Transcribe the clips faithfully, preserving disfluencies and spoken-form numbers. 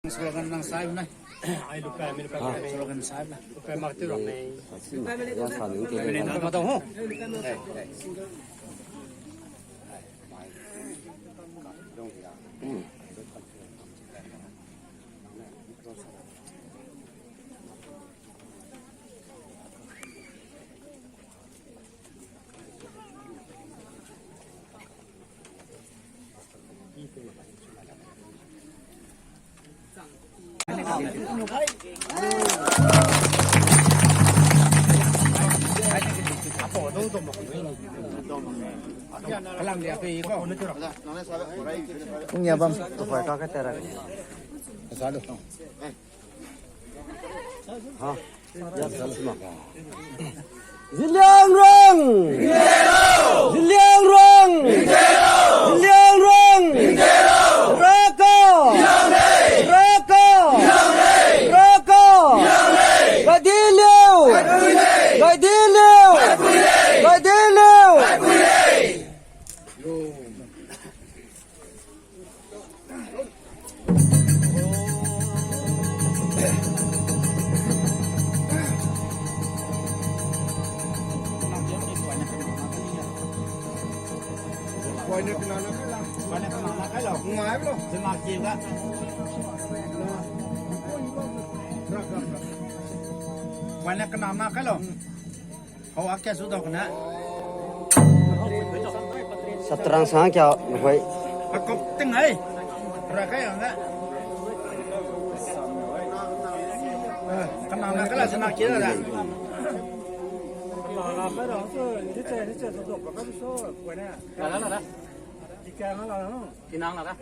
Slogan nang sai na. Ai, lupa, mi lupa, mi lupa. Slogan sai na. Lupa, mak tu rame. Ya sa ni ke. Lupa, mak tu ho. Kung ya bam, tu fai ka ka tera. Ha. Zeliangrong! Zeliangrong! Zeliangrong! Raka! Raka! Raka! Gaidiliu! Gaidiliu! Gaidiliu! Wane kena na kai lo. Hau a kia su dau kena. Satrang sang kia hoi. A kop ting ai. Ra kai ang da. Kena na kai la sena kia da. La la la la. Inang la da.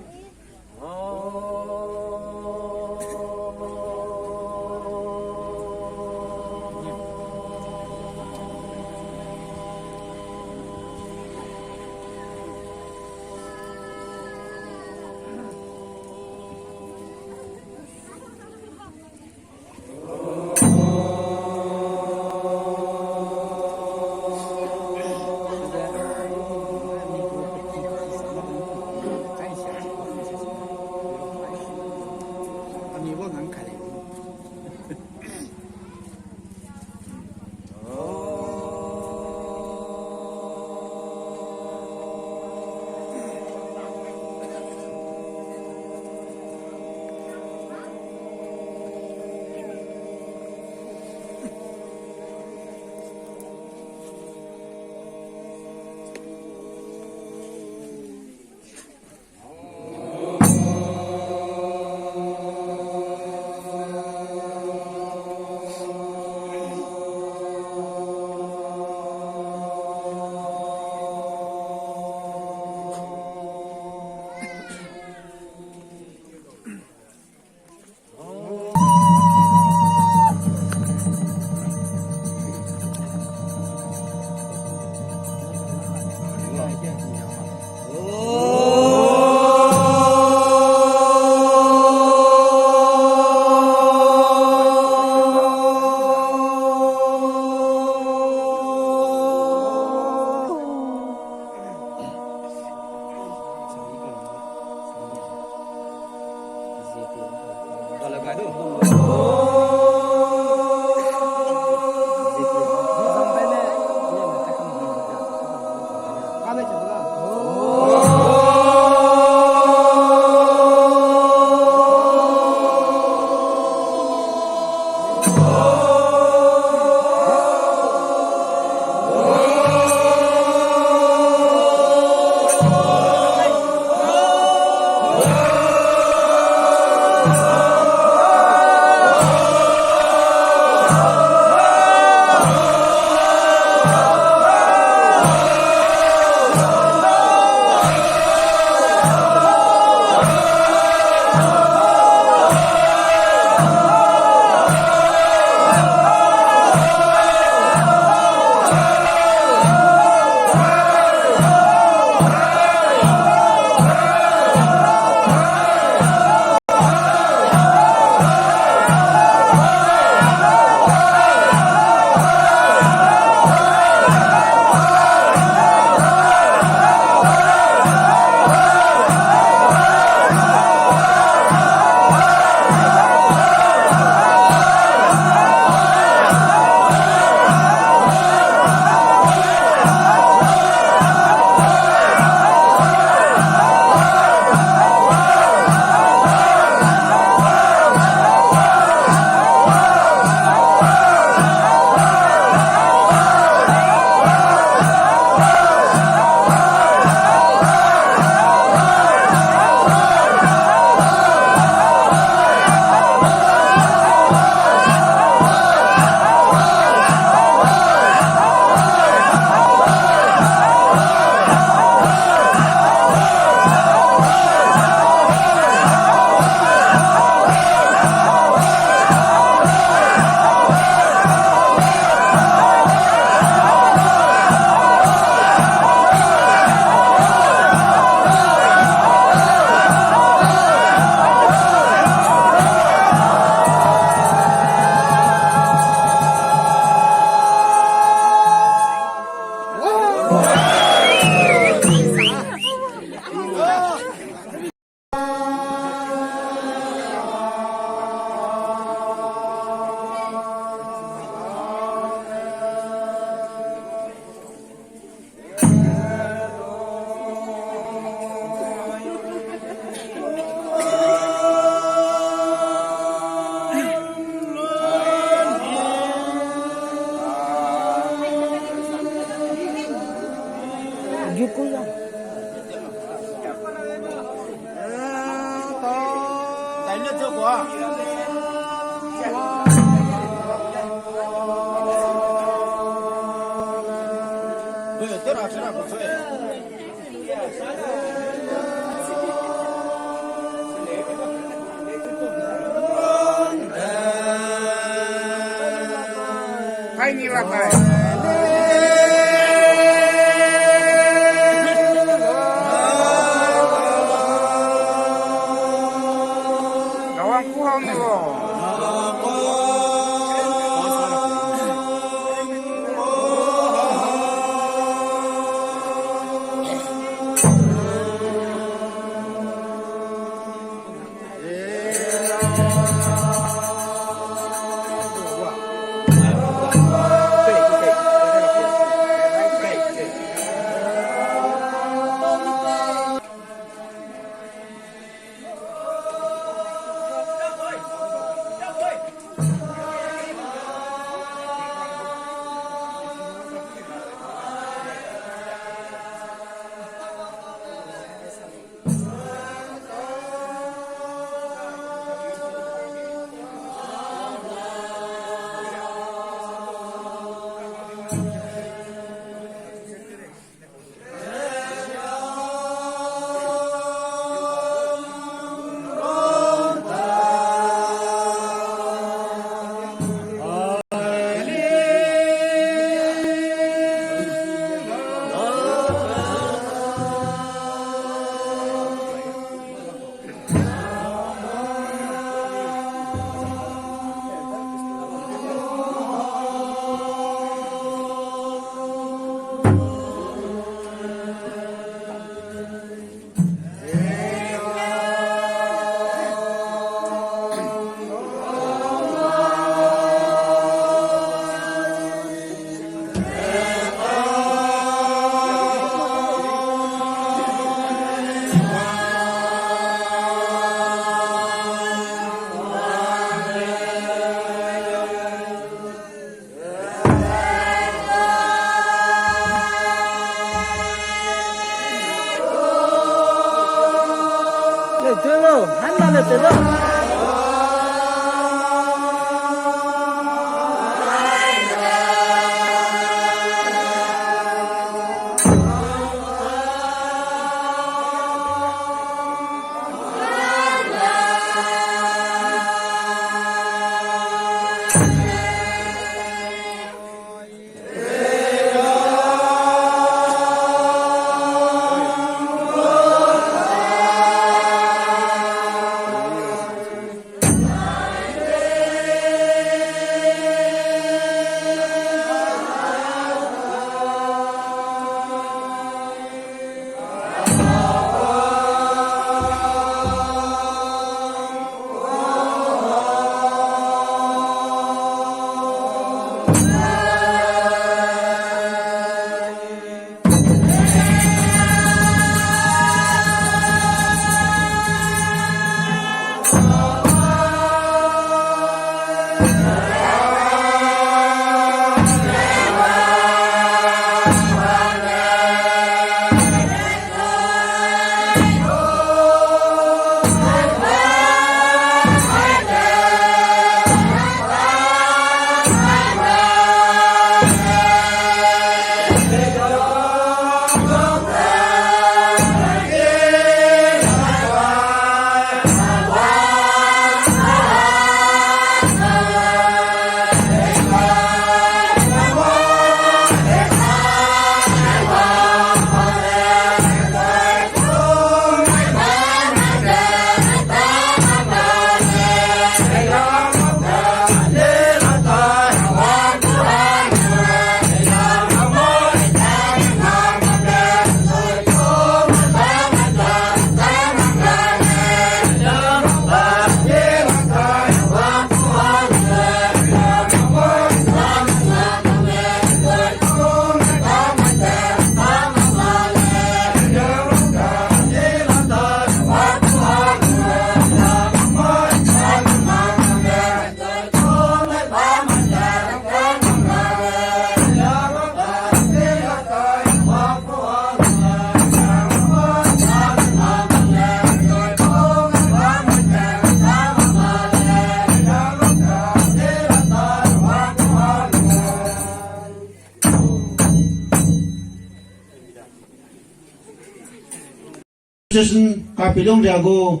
Association Kapilung ria gu,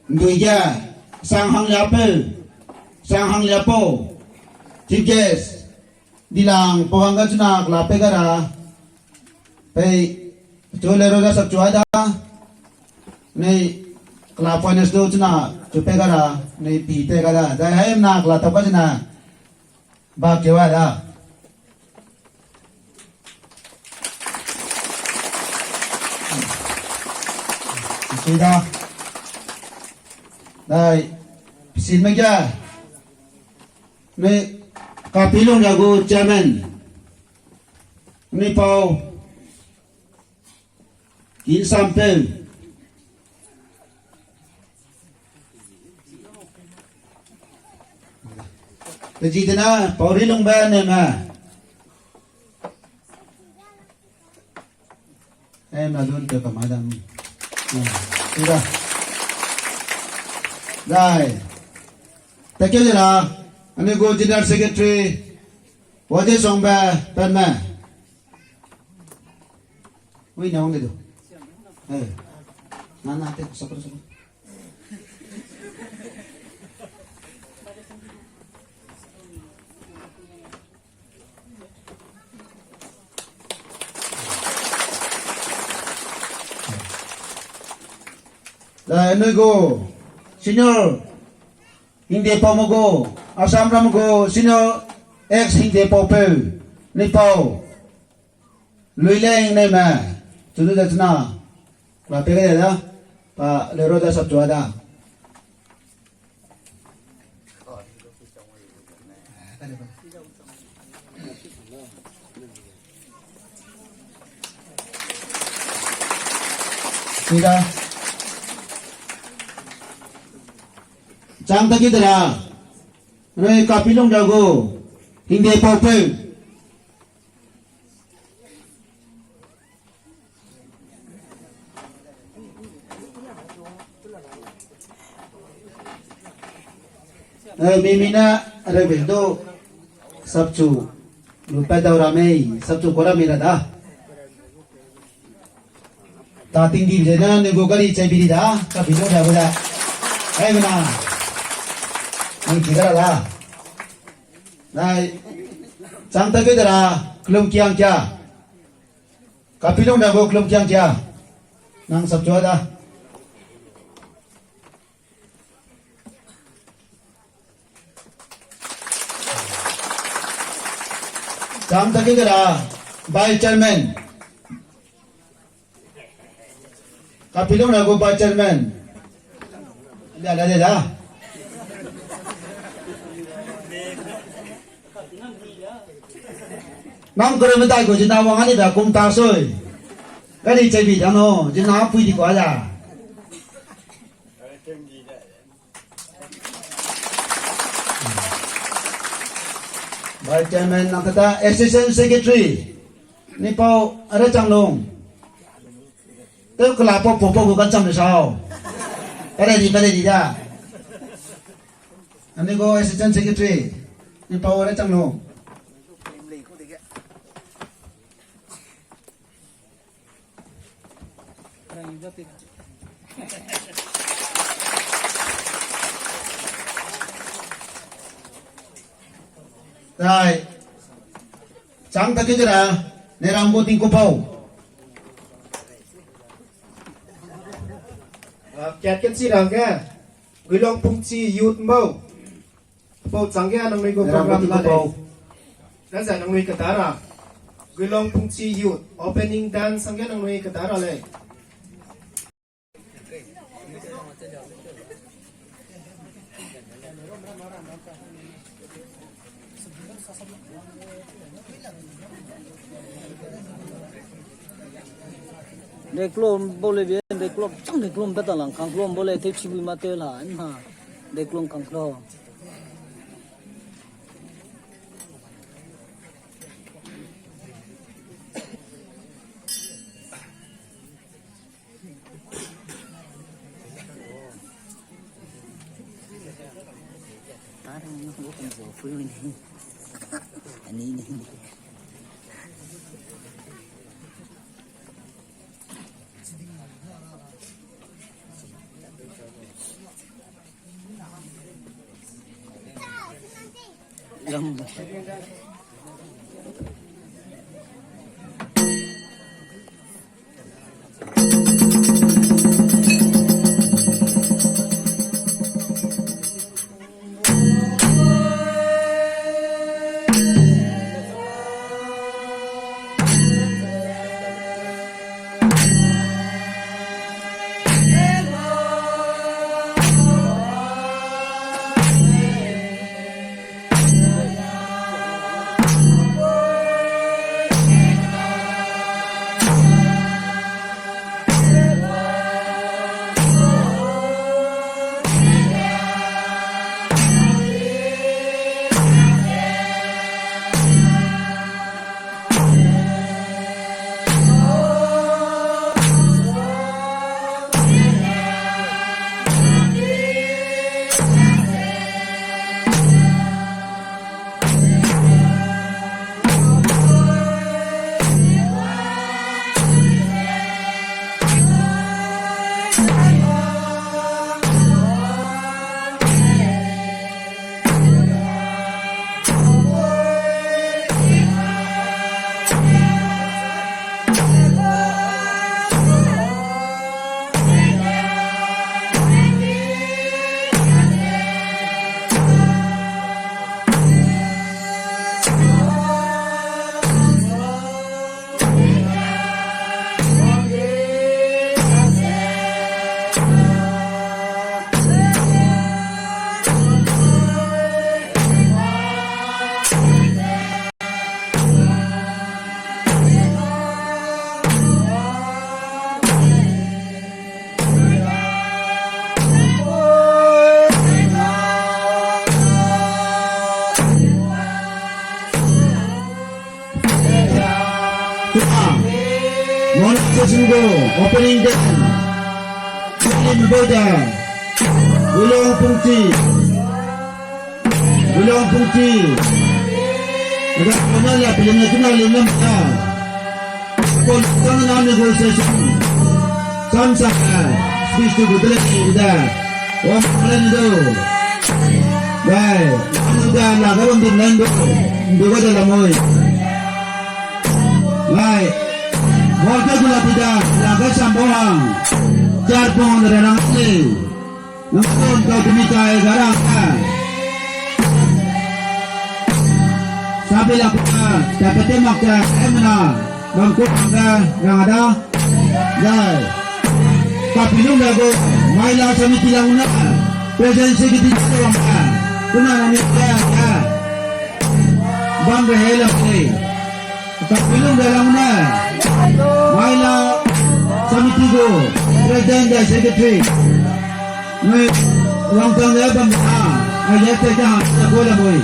ndui ge, sang hang lia peu, sang hang lia pau, chief guest, dilang pau hangge chuna kela pe ga ra, pei, chu le ro ga sap chu ai da, nei kela finance du chuna chu pe ga ra, nei pi te ga da, zai hai na kela tau ka chuna, ba keu ai da. Sui da. Dai, sin me ge. Nei, Kapilung ria gu chairman. Nei pau. Kin sam peu. Pe ji dena, pau ri lung be ne me. Eh, na dun te kamai dam. Eh, ira. Dai. Te ke jera, anui gu General Secretary, Wade Songbe, pen me. Ui, na wang de du. Eh. Na, na, te, sokro, sokro. Dai, anui gu senior hingde pau me gu, Assam ram gu senior ex hingde pau peu, ni pau. Lui leng ne me, chu du da chuna, la pe ga da, pa le ro da sap chu ai da. Sida. Chang ta ki dera. Rei Kapilung da gu. Hingde pau peu. Eh, mi mi na rebe du sapchu lu pa dau ra mei, sapchu ko ra mei ra da. Ta ting di ze na ne gu gari chai bi di da, Kapilung da gu da. Ai mena. Nang ki da ra da. Nai, chang ta ke da ra, kelum kiang kia. Kapilung da gu kelum kiang kia. Nang sapchu da. Chang ta ke da ra, Vice Chairman. Kapilung da gu Vice Chairman. Lia, lia, lia, lia. Nang kere medai gu zina wang ani da kum ta soi. Kari chebi da no, zina pui di kwa da. Vice Chairman nang tata Assistant Secretary. Ni pau are chang lung. Teu kela pau pau pau gu kan cham de sau. Kare di, kare di da. Ani gu Assistant Secretary. Ni pau are chang lung. Dai. Chang ta ke jera, ne rang gu ting ku pau. Ah, kat ke chi rang ke, Guilong Pungchi Youth Mbau. Pau chang ge nangnui gu program la lei. Nang zai nangnui kata ra. Guilong Pungchi Youth opening dance chang ge nangnui kata ra lei. Ndeklom bau le bie, ndeklom, chang ndeklom pe ta lang, kangklom bau le, te chibui ma te la, na, ndeklom kangklom. Monetization gu opening day. Film boda. Wilong Pungti. Wilong Pungti. Ada mana la film na tuna lim lam ta. Kon sang na negotiation. Sam sa. Speech to good le da. Om kalen do. Gai, anu da la ga bam din lan do. Ndu ga da la moi. Gai, wa ga gula ti da, la ga sam bo hang. Jar pong da rang le. Nang kon ka tumi kai ga rang ka. Sabe la ka, ta pete mak ka, emna. Bam ko ga, rang da. Zai. Kapilung da go, Mahila Samiti lang na, President Secretary lang na, kuna na ni kaya ka. Bam re he lang ne. Kapilung da lang na, Mahila Samiti go, President da Secretary. Nui, wang tang da bam na, a ya te ka ha, sa go la moi.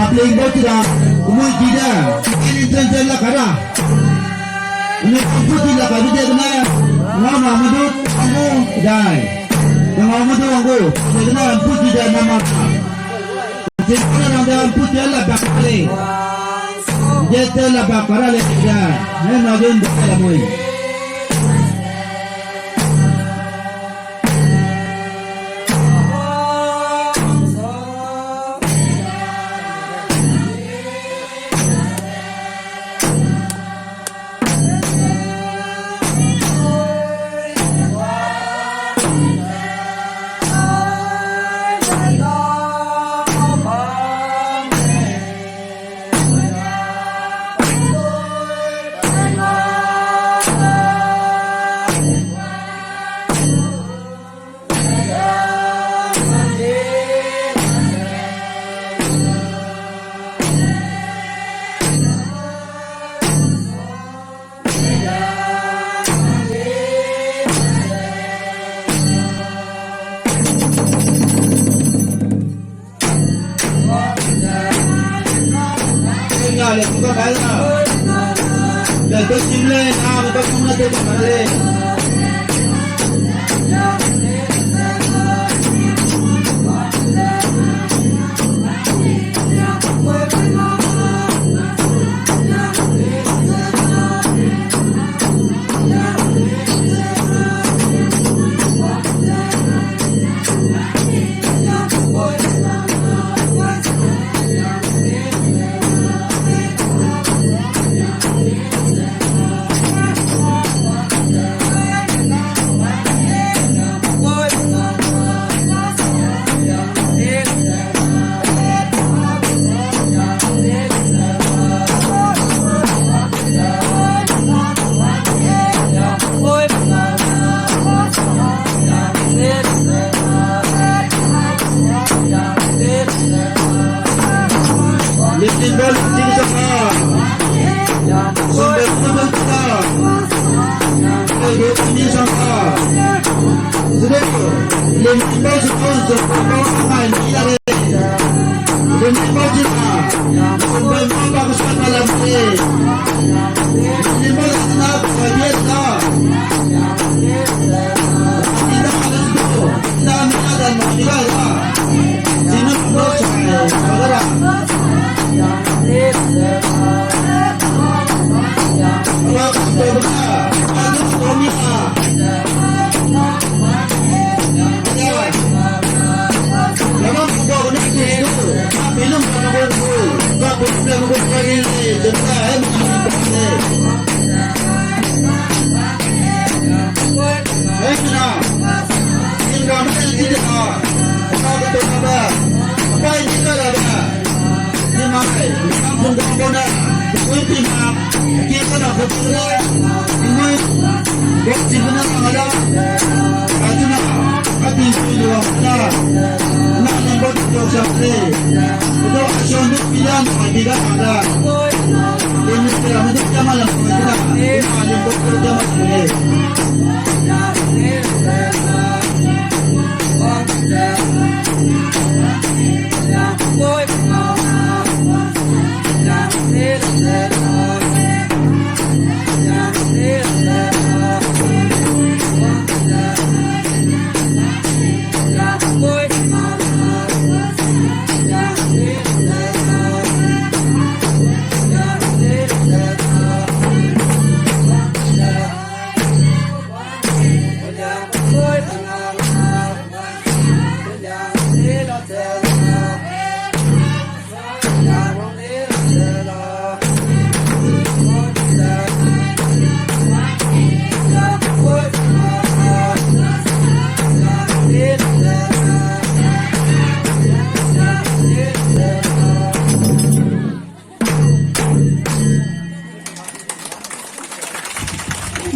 Kapling bau ti da, kumui ki da, ini chen chen la ka da. Ini kumui ki la ka bi de na, na ma mu du, amu dai. Na ma mu du amu, de na kumui ki da na ma ka. Chen chen la da kumui ki la ba ka le. Ge te la ba ka ra le ki da, ne na de nda la moi.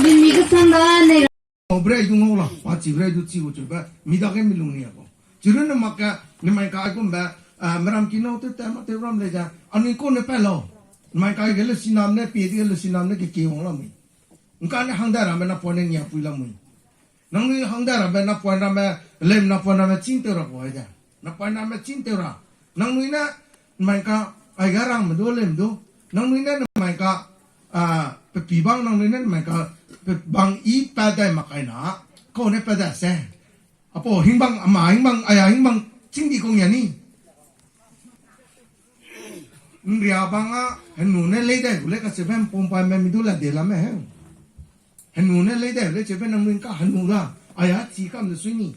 Limmi kesang da ne. Au brei du ngau la, pa chi brei du chi gu cheu be, mi dage mi lung ni a ko. Chirun ne mak ke, ne mai ka ai kum be, a, meram ki nau te te ma te ram le ja, anui ko ne pa lau. Ne mai ka ge le sinam ne, pie di ge le sinam ne ke ke wang la mui. Nka ne hang da ramme na pua ne nia pui la mui. Nangnui hang da ramme na pua ramme, lem na pua ramme ching te ra ko ai de. Na pua ramme ching te ra. Nangnui ne, ne mai ka, ai ga rang me du, lem du. Nangnui ne, ne mai ka, a, pe pi bang nangnui ne, ne mai ka, pe bang i pa dai mak kai na. Kau ne pa da se. Apo, hingbang, ama, hingbang, aya, hingbang, ching di kong ya ni. Nria bang a, henu ne lei dai gu le ka chebe mpom pa me mi du la de la me he. Henu ne lei dai gu le chebe nangnui ka henu da, aya chi kam de sui ni.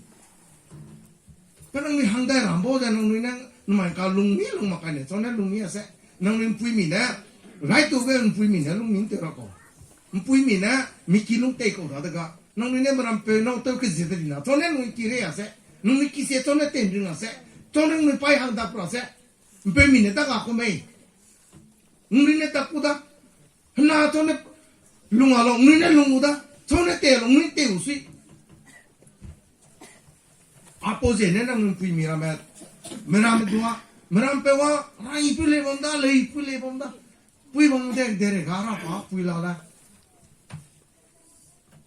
Pe nangnui hang dai ram bo de nangnui ne, ne mai ka lung mi lung mak kai ne, chau ne lung mi a se. Nangnui mpui mi ne, rai tu ge mpui mi ne lung mi te ra ko. Mpui mi ne, mi ki lung tei kau da de ga. Nangnui ne meram peu nau teu ke zie de di na. Chau ne nangnui ki rei a se. Nangnui ki sie chau ne ten ring a se. Chau ne nangnui pai hang dap ra se. Mpeu mi ne ta ga ku mei. Nangnui ne ta ku da. Hena chau ne lung a lo, nangnui ne lung u da. Chau ne te lo, nangnui te u sui. Apo ze ne nangnui mpui mi ramme. Meram dua. Meram peu wa, rai pui lei bam da, lei pui lei bam da. Pui bam de, de re ga ra pa, pui la da.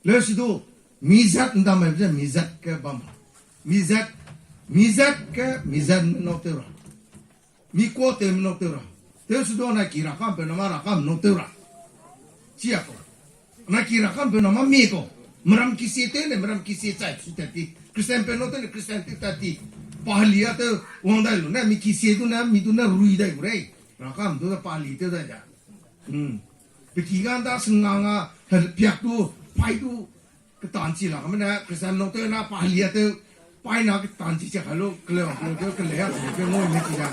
Le si du, mi zat nda mai ze, mi zat ke bam. Mi zat, mi zat ke, mi zat nau te ra. Mi ko te mi nau te ra. Te si du na ki ra kam pe na ma ra kam nau te ra. Sia ko. Na ki ra kam pe na ma mi ko. Meram ki sie te ne, meram ki sie chai su ta ti. Christian pe nau te ne, Christian te ta ti. Pahali a te wang dai lu ne, mi ki sie du ne, mi du ne rui dai gu rei. Ra kam du ne pahali te dai ja. Hmm. Pe ki gan da seng nga nga, he piak du, pai du, ketan chi la, kame ne, Christian nau te na pahali a te, pai na ketan chi chia kai lu, kele, kele, kele, kele, a, kele, kele, ngoi me chi da.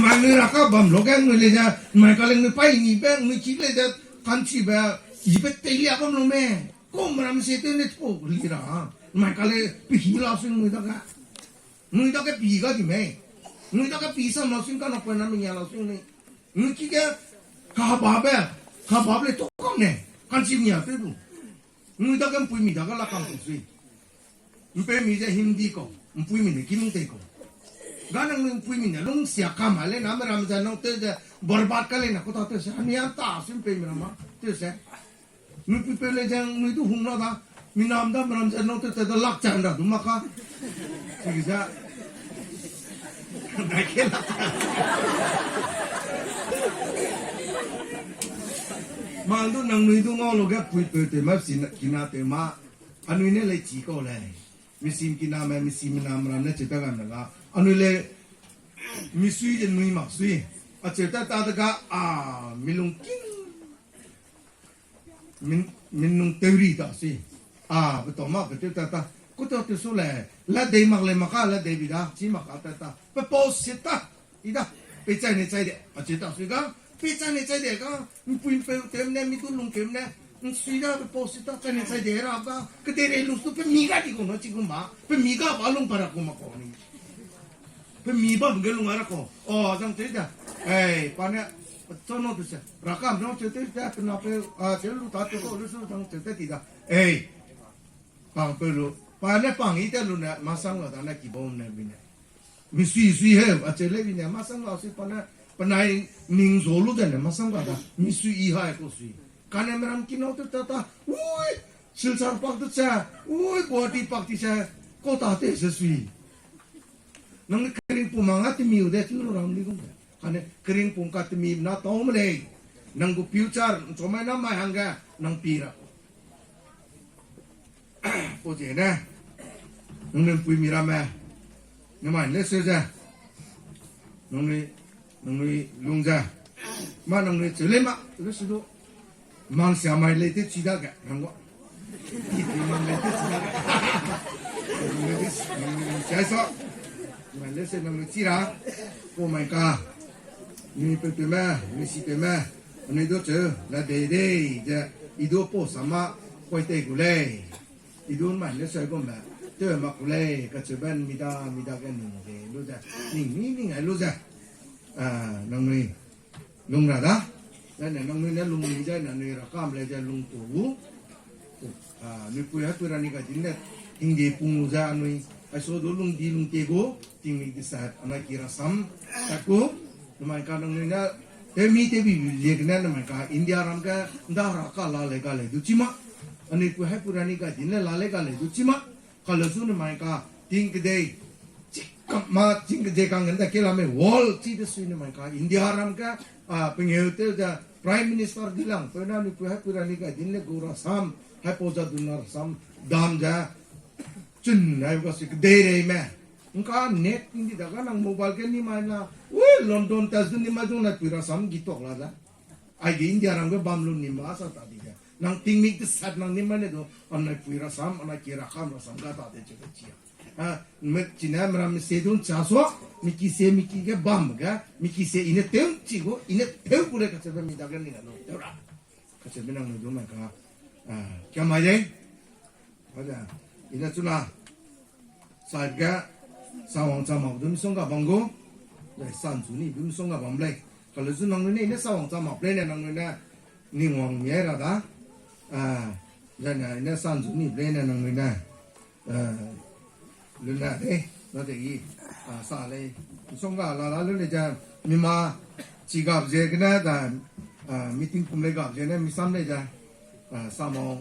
Mai nui ra ka bam lo ge nui le ja, mai ka le nui pai ni be, nui ki le ja, kan chi be, i be te lia bam lo me. Ko meram se te ne po li ra, mai ka le pe hi la sui nui da ga. Nui da ke pi ga di mei. Nui da ke pi sam la sui ka na poi na me nia la sui ni. Nui ki ke ka ba be, ka ba be le to kam ne, kan chi nia te du. Nui da ke mpui mi da ke la kam tu sui. Mpe mi ze Hindi ko, mpui mi ne ki lung te ko. Ga nang nui ’mpuimi ne lungsia kam a lei na, meram ze nang tew ze barbat ka lei na, ku ta tew se, anui a ta sui ’mpeumi ram ma tew se. Nui pui peu lei ze nui du hung la da, mi nam da meram ze nang tew te da lak chang da du mak ka. Chige ze. Nai ke lak chang. Mang du nang nui du ngau lu ge pui peu tew ma, si kina tew ma. Anui ne lei chi kau lei. Misi kiname, misi minam ram ne cheu ta gam na ga. Anui lei misui ze nui mak sui. Acheu ta ta de ga, a, milung king. Min, minung tew ri ta sui. A, pe tau ma, pe tew ta ta. Ku tau tew su lei. La dei mak lei mak ka, la dei bi da. Chi mak ka ta ta. Pe pau sit ta. I da, peichai ne chai de, acheu ta sui ga, peichai ne chai de ga, ’mpui ’mpeu tew ne, mi du lung tew ne, ’nsui da, pe pau sit ta, chai ne chai de ra ga, kedeirei lung su pe mi ga di gu na, chi gu ma, pe mi ga ba lung pa ra gu ma kau ni. Pe mi bam ge lung a ra kau, o, zang tew da, ei, pa ne, chau nau tew se, ra kam nau tew tew da, pe na pe, a, tew lu ta tew kau lu su zang tew da ti da, ei, pang peu lu, pa ne pang i te lu ne, masang ga da ne ki bau ne bi ne. Misui sui he, acheu lei bi ne, masang ga sui pa ne, penai ning zo lu ze ne, masang ga da, misui i hai kau sui. Kane meram kinau tew ta ta, ui, Silchar pak tew cha, ui, Guwahati pak ti cha, kau ta te se sui. Nang ne keringpum hang a temiu de, chu ram di gum de. Kane keringpum ka temi na tau me lei. Nang gu future, ’nchomai na mai hangge, nang pi ra. Pau ziegene, nangnui ’mpuimi ramme, nemai le seu ze, nangnui, nangnui lung ze, mâ nangnui cheu lei ma, le su du, mang sia mai lei te chi dage, rang wa. Ti ti mang lei te chi dage. Nangnui, nangnui lung chai sa, mai le se nangnui chi ra, pau mai ka, mi pe pe me, mi si pe me, anui du cheu, la dei dei, ze, i du pau sa ma, koi tei gu lei. I du mai le sai gum me, tew mak ku lei, kacheube mi da, mi dage ning de lu ze, ning mi ning ai lu ze, a, nangnui lung ra da, zai ne nangnui ne lung ning zai ne anui rakam lei ze lung tu gu, a, anui pui haipui ra ni ga din ne, hingde pung lu ze anui, aiso du lung di lung te gu, tingmik di sat, anai ki rasam, tat ku, nemai ka nangnui ne, tewmi tewbi bi ziegene nemai ka India ram ge, ’nda ra ka la lei ga lei du chi ma, anui pui haipui ra ni ga din ne la lei ga lei du chi ma, kale zu nemai ka, ting kedei, chikam ma, ting kedei kang gen da ke la me, world chi de sui nemai ka, India ram ge, a, pengeu tew ze, Prime Minister di lang, peu ne anui pui haipui ra ni ga din ne gu rasam, haipau za dun rasam, dam ze, chun ai ga si kedeireime. ’Ngka net ting di da ga nang mobile ge nimai na, ui, London ta du nimai du nai pui rasam gi tok la da. Aige India ram ge bam lu nimai sa ta di ge. Nang tingmik de sat nang nimai ne du, anai pui rasam, anai ki rakam rasam ga ta de cheu de chi a. A, me, chine meram se du ’ncha sua, mi ki se mi ki ge bam ge, mi ki se i ne tew chi gu, i ne tew gu lei kacheube mi dage ning a lu tew ra. Kacheube nangnui du mai ka, a, kia mai lei. Ade, i ne chuna, side ge, sawang cha mak du misongga bam gu, zai sanchu ni du misongga bam lei. Kale zu nangnui ne, i ne sawang cha mak lei ne nangnui ne, ning wang mi ai ra da. A, zai ne, i ne sanchu ni lei ne nangnui ne. Luna de, na de i, a, sa lei, misongga la la lu lei ze, mi ma, chi gap ziegene da, a, meeting kum lei gap ziegene, mi sam lei ze, a, samau,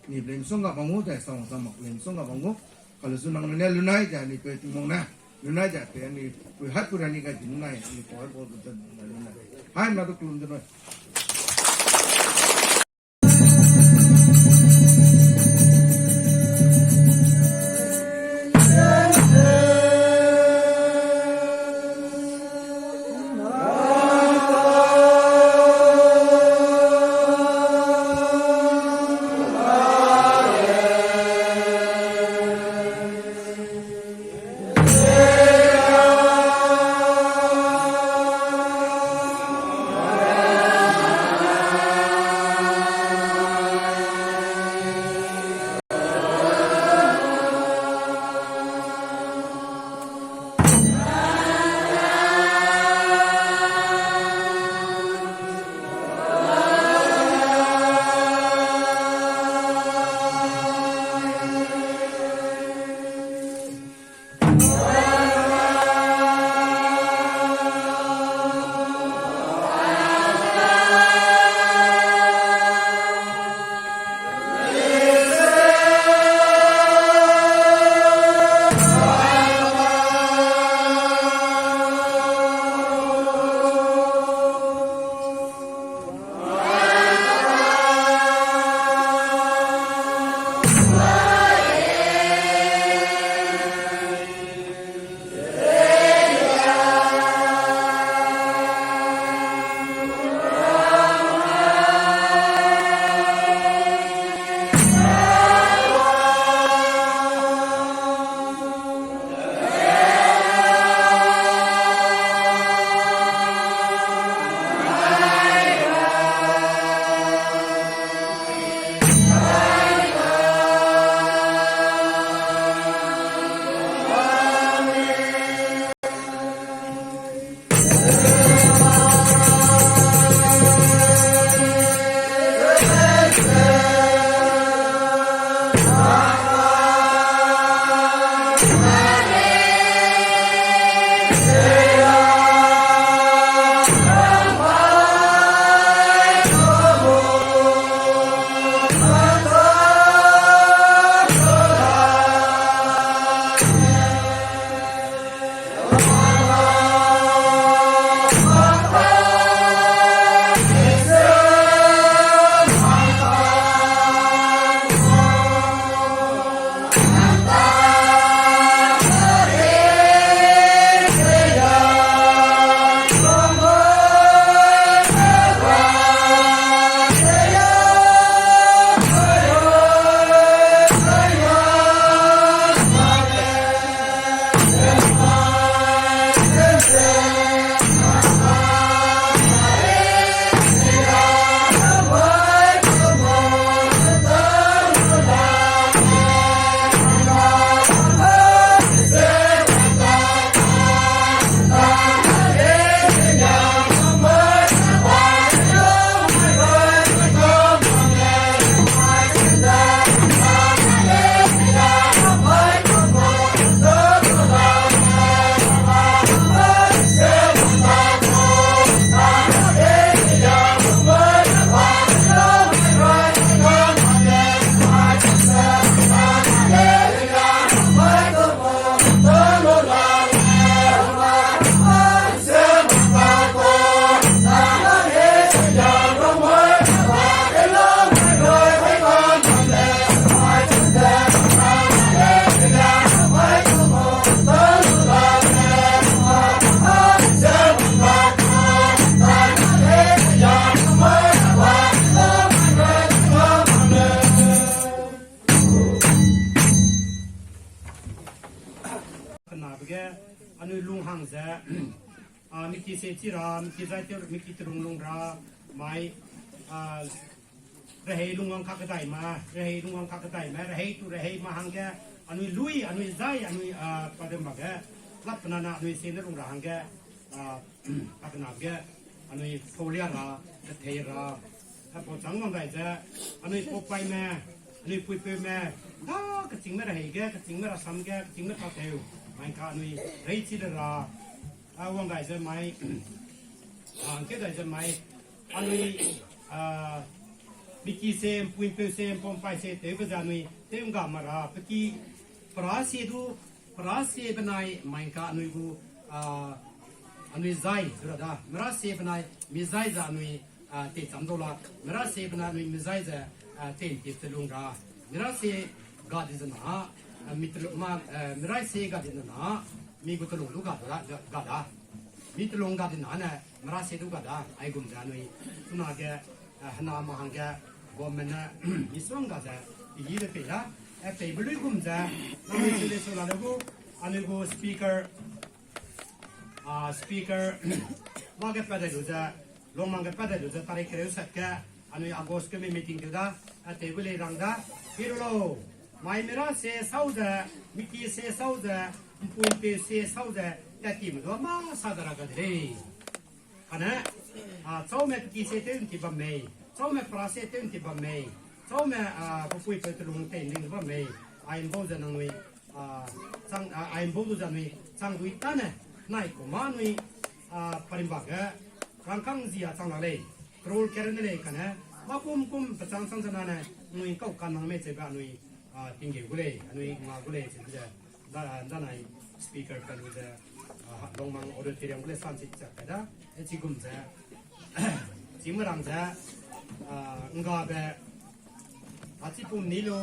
ni lei misongga bam gu, zai samau samau lei misongga bam gu, kale zu nangnui ne lunai ze, ni pe Tingwang ne, lunai ze, pe ni, pui haipui ra ni ga din nai, ni pau haipau du ze, lunai. Hai, na du kelum de nai. miki se chi ra, miki zai tew, miki telung lung ra, mai, a, rehei lungwang kakedaime, rehei lungwang kakedaime, rehei tu rehei ma hangge, anui lui, anui zai, anui, a, pa de mak ge, lap penana anui se ne lung ra hangge, a, pa de mak ge, anui paulia ra, kethei ra, apau chang wang dai ze, anui pau paime, anui puipeume, da kechîngme rehei ge, kechîngme rasam ge, kechîngme tateu, mai ka anui rei chi de ra, a, wang dai ze mai, a, ngkeu dai ze mai, anui, a, miki se, mpuimpeu se, mpau mpai se, tewbe ze anui, tew ngga ma ra, pe ki, pera se du, pera se benai mai ka anui gu, a, anui zai, du ra da, mera se benai, mi zai ze anui, a, teicham dau la, mera se benai anui mi zai ze, a, teintip telung ra, mera se ga di ze na, a, mi telung ma, a, mera se ga di ze na, mi gu telung du ga da, ga, ga da. Mi telung ga di na ne, mera se du ga da, aigum ze anui, chunage, a, hena ma hangge, government ne, misongga ze, pehî de pei da, a, peibe luigum ze, nangnui se le su la le gu, anui gu speaker, a, speaker, mâ ge pat dai lu ze, lungmang ge pat dai lu ze, tarik kereu sat ge, anui August ge mi meeting tew da, a, tew gu lei rang da, pi lu lau, mai mera se sau ze, miki se sau ze, mpuimpeu se sau ze, tat time du mâ sa da ra ga de lei. Kane, a, chaume peki se tew nti bam mei, chaume pera se tew nti bam mei, chaume, a, pepuipeu telung tei ning bam mei, ai mbau ze nangnui, a, chang, a, ai mbau du ze anui, chang dui tane, nai ku mâ anui, a, parimba ge, rangkâng zi a chang la lei, rule keren de lei kane, mâ kum kum pechâng chang ze nane, anui kau kanang mei cheube anui, a, tinggeu gu lei, anui nga gu lei cheube ze, da, danai speaker pat lu ze, a, lungmang auditorium gu lei san chi chak kai da, e chigum ze, chîngme rang ze, a, nggabe, a chipum ni lu,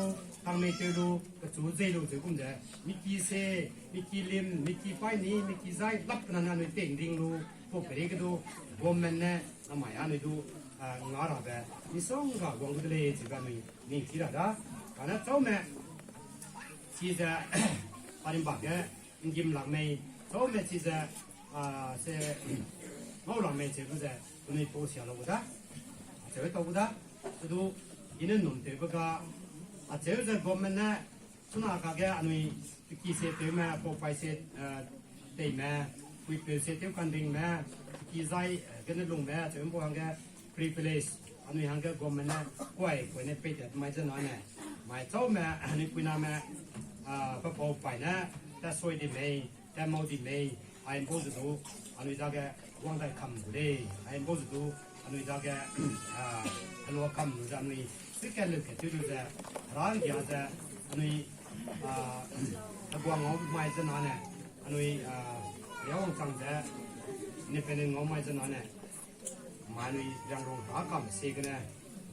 tangmei tew lu, pechu zei lu ze gum ze, miki se, miki lim, miki paî ni, miki zai, lap nane anui tei nring lu, pau peri ge du, government ne, namai anui du, a, nga rabe, misongga guang gu de lei, chibe anui, ning chi ra da, kane chaume, chize, parimba ge, nggim lak mei, chaume chize, a, se, ngau lak mei cheu gu ze, penui pau sia lau gu da, acheu tau gu da, pedu, i ne num tewbe ga, acheu ze government ne, chuna kage anui, peki se tewme, pau pai se, a, teime, puipeu se tew kanringme, peki zai, a, gene lungme, acheu ’mpu hangge, privilege, anui hangge government ne, kuai, kuai ne peitat mai ze nane, mai chaume, anui puiname, a, pe pau pai ne, tat soi di mei, tat mau di mei, ai ’mbau ze du, anui dage wang dai kam gu lei, ai ’mbau ze du, anui dage, a, helua kam lu ze anui, suikat leukat tew lu ze, hera ’nggia ze, anui, a, heguang ngau mai ze nane, anui, a, hera wangchang ze, independent ngau mai ze nane, mai anui Liangrong hera kam sie gene,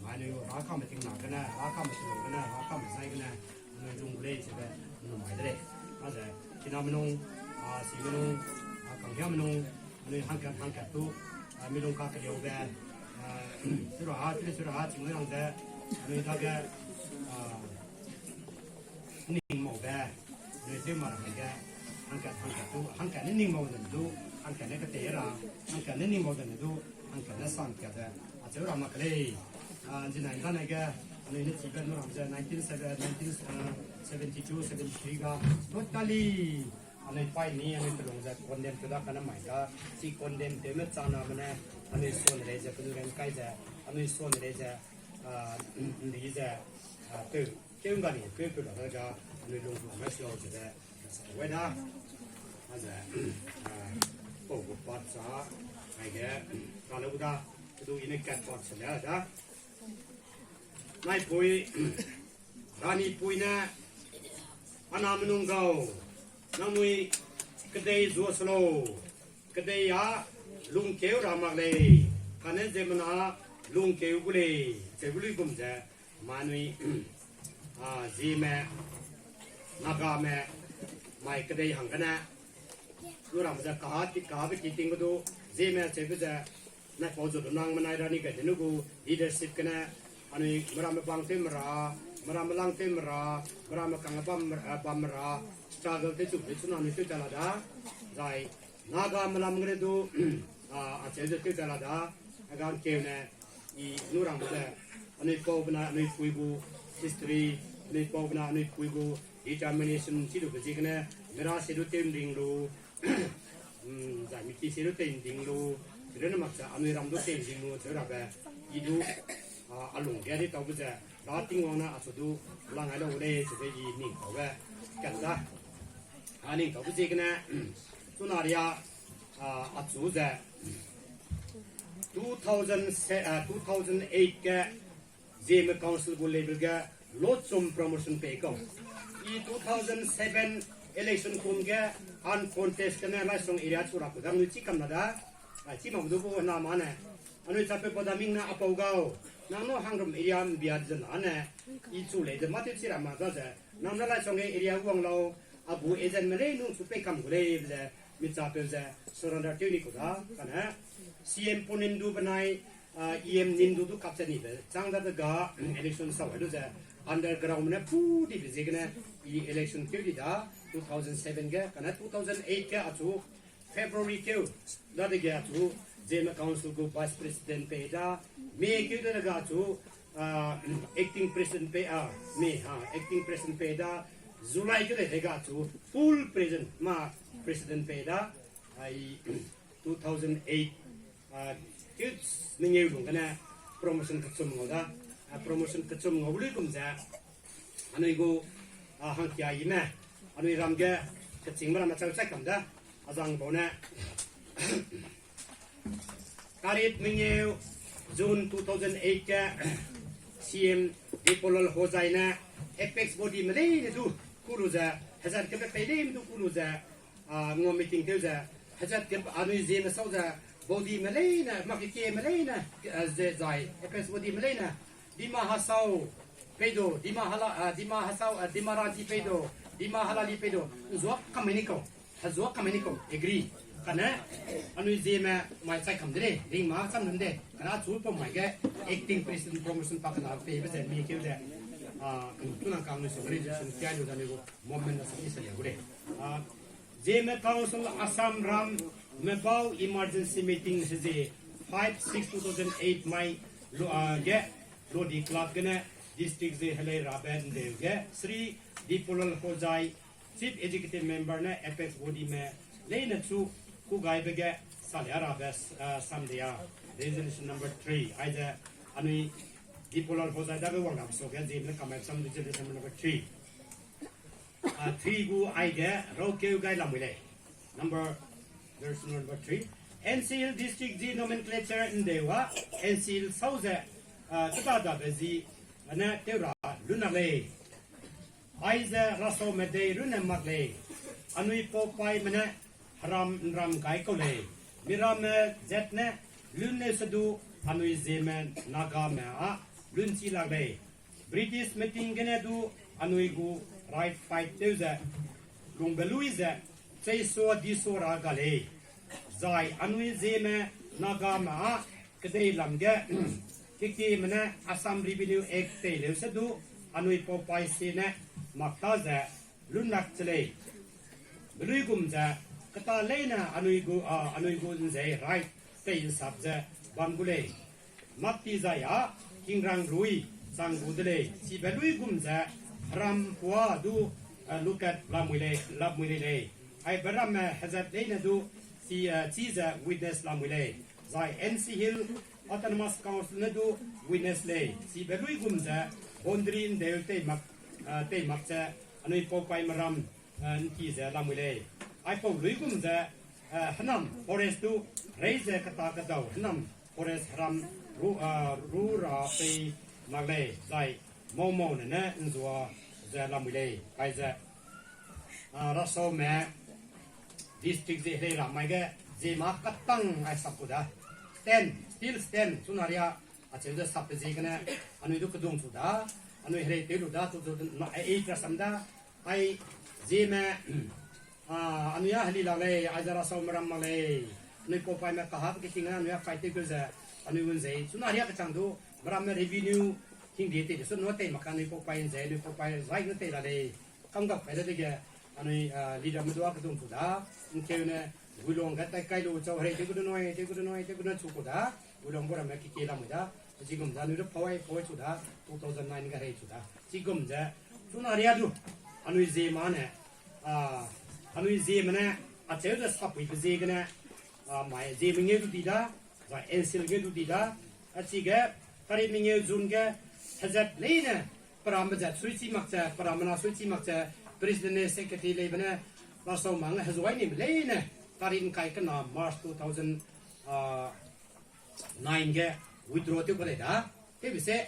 mai anui hera kam ting na gene, hera kam ting gene, hera kam zai gene, anui lung gu lei chibe, anui mai de lei. A ze, kinamenung, a, simenung, a, kanggiamenung, anui hangkat hangkat tu, a, milung kakeliaube, a, sura ha, chile sura ha, chingui rang ze, anui dage, a, ning maube, anui tew ma rang ge, hangkat hangkat tu, hangkat ne ning mau ze du, hangkat ne ketei ra, hangkat ne ning mau ze du, hangkat ne sangkat ze, acheu ra mak ke lei. A, ’nzinai ’ndanai ge, anui ne chibe nu ram ze nineteen seven, nineteen, a, seventy two, seventy three ga, totally, anui paî ni, anui telung ze condemn tew da kane mai da, chi condemn tewme chaname ne, anui suane lei ze, penui ran kai ze, anui suane lei ze, a, ’ndi ze, a, tew, tew ’ngga ni, tew tew la da ga, anui lung mai sua ze de, sa wai da, a ze, a, pau gu part sa, aige, kale gu da, kedu i ne kat part sa le da. Naipui, Ranipui ne, a name nung gau, nangnui kedei zua se lau, kedei a lungkeu ra mak lei, kane ziemmena lungkeu gu lei, cheu gu luigum ze, ma anui, a, Zeme, Nagame, mai kedei hangge ne, nu ram ze kaha ti, kahabe ki ting ge du, Zeme cheu gu ze, naipau zu du nang menai Rani Gaidinliu gu leadership gene, anui meramme bang tew mera, meramme lang tew mera, meramme kang bam, eh, bam mera, struggle tew chu, tew chuna anui tew ta la da, zai, Naga melam gene du, a, acheu ze tew ta la da, a ga ngkeu ne, i nu rang ze, anui pau bena anui pui gu history, anui pau bena anui pui gu determination chi du be ziegene, mera se du tew nding lu, mm, zai miki se du tew nding lu, rene mak ze anui ram du tew nding lu, cheu rabe, i du, a, a lung ge di tau be ze, ra Tingwang ne achu du, lang ai lau lei, cheu ze i ning tau be, kat da. A ning tau be ziegene, chuna ria, a, achu ze, two thousand, a, two thousand eight ge, Zeme Council gu level ge, lochum promotion pei kau. I two thousand seven election kum ge, uncontest gene Laisong area chu ra ku dang nui chi kam la da, a, chi mak du gu na ma ne. Anui chapeu pau da ming na a pau gau. Nang nu Hangrum area mbia ze na ne. I chu lei ze ma tew chi ra ma da ze. Nang ne Laisong ge area wang lau. A gu agent me lei nung chu pei kam gu lei ze. Mi chapeu ze. Surrender tew ni ku da. Kane. C M Pu Nindu benai, a, E M Nindu du kap ze ni be. Chang da de ga, election sau lu ze. Underground ne pu di be ziegene. I election tew di da. Two thousand seven ge. Kane two thousand eight ge achu. February keu, dadege achu, Zeme Council gu Vice President pei da, May keu dadege achu, a, Acting President pei, a, May, ha, Acting President pei da, July keu dadege achu, full President, ma President pei da, ai, two thousand eight, a, keu mengeu lung gene promotion kechum ngau da, a, promotion kechum ngau lui gum ze, anui gu, a, hangkia i me, anui ram ge, kechîngme ram acheu chai kam da, azang bau ne, Tarik mengeu June two thousand eight ge, C M Dipolal Hojai ne, apex body me leine du, ku lu ze, hezat kebe pei leine du ku lu ze, a, ngua meeting tew ze, hezat ke anui Zeme sau ze, body me leine, mak ke me leine, a, ze zai, apex body me leine, Dima Hasao, pei du, Dima Hala, a, Dima Hasao, a, Dima Raji pei du, Dima Halali pei du, nzua kamai ni kau, hezua kamai ni kau, agree. Kane, anui Zeme mai chai kam de lei, ring ma cham num de, kane achu pau mai ge, acting president promotion pa kena pei be ze mi keu ze, a, tunang kang nui so organization kia lu ze anui gu moment na sa ni sa le gu lei. A, Zeme Council Assam ram mebau emergency meeting heze five six two thousand eight mai lu, a, ge, Lodi Club gene district ze helei rabe ndeu ge Shri Dipolal Hojai, Chief Executive Member ne apex body me leine chu kugaibe ge salia rabe, a, samdia resolution number three. Aize anui Dipolal Hojai dage wang rabe so ge Zeme ne kamai sam resolution number three. A, three gu aige raukeu gai lamui lei. Number, verse number three. N C Hill District zi nomenclature ndeu a, N C Hill sau ze, a, kedadabe zi, ane tew ra lun lak lei. Aize rasaume dei runne mak lei. Anui paupaime ne heram nram gai kau lei. Miramme zat ne lun leu se du anui Zeme Nagame a lun chi lak lei. British meeting gene du anui gu right fight tew ze, lungbe lui ze, cheisua disua ra ga lei. Zai anui Zeme Nagame a kedei lam ge, kekime ne Assam Revenue Act tei leu se du, anui paupai sie ne mak ta ze, lun lak che lei. Beluigum ze, keta leine anui gu, a, anui gu nzei right tei nsap ze bam gu lei. Makti zai a, kingrang rui chang gu de lei. Chibe luigum ze, heram pua du, a, lukat lamui lei, lamui lei lei. Aibe ramme hezat leine du, chi, a, chi ze witness lamui lei. Zai N C Hill Autonomous Council ne du witness lei. Chibe luigum ze, boundary ndeu tei mak, a, tei mak ze, anui paupaime ram, a, nti ze lamui lei. Aipau luigum ze, a, henam forest du rei ze keta kedau henam forest heram ru, a, ru ra pei mak lei, zai mau mau ne ne nzua ze lamui lei, aize, a, rasaume district ze helei ra mai ge, Zeme katang ai sap ku da. Stand, still stand, chuna ria, acheu ze sapbe ziegene, anui du kedung chu da, anui helei tew lu da, two thousand eight rasam da, ai Zeme, a, anui a heli lak lei, aize rasaume ram mak lei, anui paupaime kahap keting anui a fight tew keu ze, anui gun zei, chuna ria kechang du, meramme revenue, hingde tei de su nu tei mak ka anui paupai nzei, anui paupai zai ne tei la lei, kamgap kai dadege, anui, a, leaderme du a kedung chu da, nkeune, Guilong ge tai kai lu chau herei, tew gu de nui, tew gu de nui, tew gu de chu ku da. Guilong gu ramme kiki lamui da. Chigum ze anui de pawai, pawai chu da. Two thousand nine ge herei chu da. Chigum ze, chuna ria du. Anui Zeme ne, a, anui Zeme ne, acheu ze sapui be ziegene, a, mai Zeme ngeu du di da, zai N C L ngeu du di da, a chige, kari mengeu June ge, hezat leine, peram be zat sui chi mak ze, peram mena sui chi mak ze, president ne secretary leibe ne, rasau mang hezuai ni leine, kari ngkai kena March two thousand, a, nine ge withdraw tew ka lei da. Tewbe se,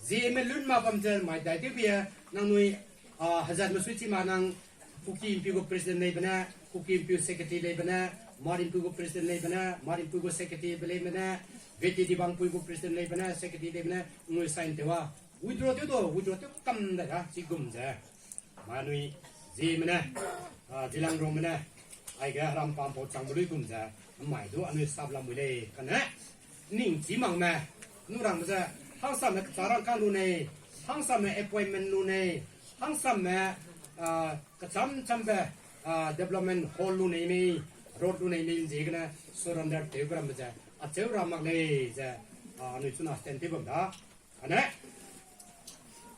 Zeme lun ma bam ze mai dai tewbe, nangnui, a, hezat me sui chi ma nang, Kuki Inpi gu president leibe ne, Kuki Inpi secretary leibe ne, Hmar Inpi gu president leibe ne, Hmar Inpi gu secretary be leibe ne, Vete Dibang pui gu president leibe ne, secretary leibe ne, nui sign tew a. Withdraw tew du, withdraw tew kam dai da, chigum ze. Ma anui, Zeme ne, a, Zeliangrongme ne, aige rampam pau changbe luigum ze, mai du anui sap lamui lei, kane, ning chi makme, nu rangbe ze, hangsame kecharangkâng lu nei, hangsame appointment lu nei, hangsame, a, kecham chambe, a, development hall lu nei mei, road lu nei mei ziegene, surrender tewbe ramme ze, acheu ra mak lei ze, a, anui chuna stand tew bam da. Ane,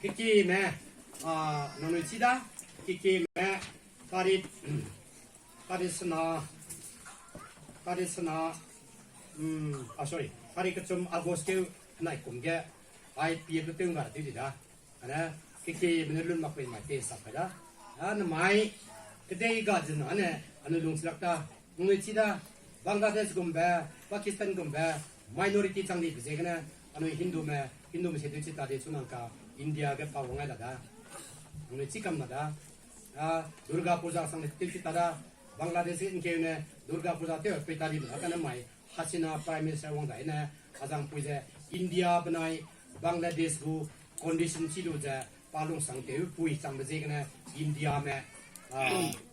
kekime, a, nangnui chi da, kekime, tarik, tarik sena, tarik sena, mm, a, sorry, tarik kechum August keu nai kum ge, I P F tew ngga tew di da. Ane, kekime ne lun mak pei mai te sap kai da. A, namai, kedei ga zena ne, anui lung silak ta, nangnui chi da, Bangladesh gumbe, Pakistan gumbe, minority chang di be ziegene, anui Hindume, Hindume se tew chi ta di chunang ka, India ge pa wang ai la da. Nangnui chi kam na da. A, Durga Puja sang di tew chi ta da, Bangladesh ge nkeu ne, Durga Puja tew pei ta di be la kane mai, Hasina Prime Minister wang dai ne, azang pui ze, India benai, Bangladesh gu, condition chi lu ze, pa lungsang tew pui changbe ziegene, Indiame, a,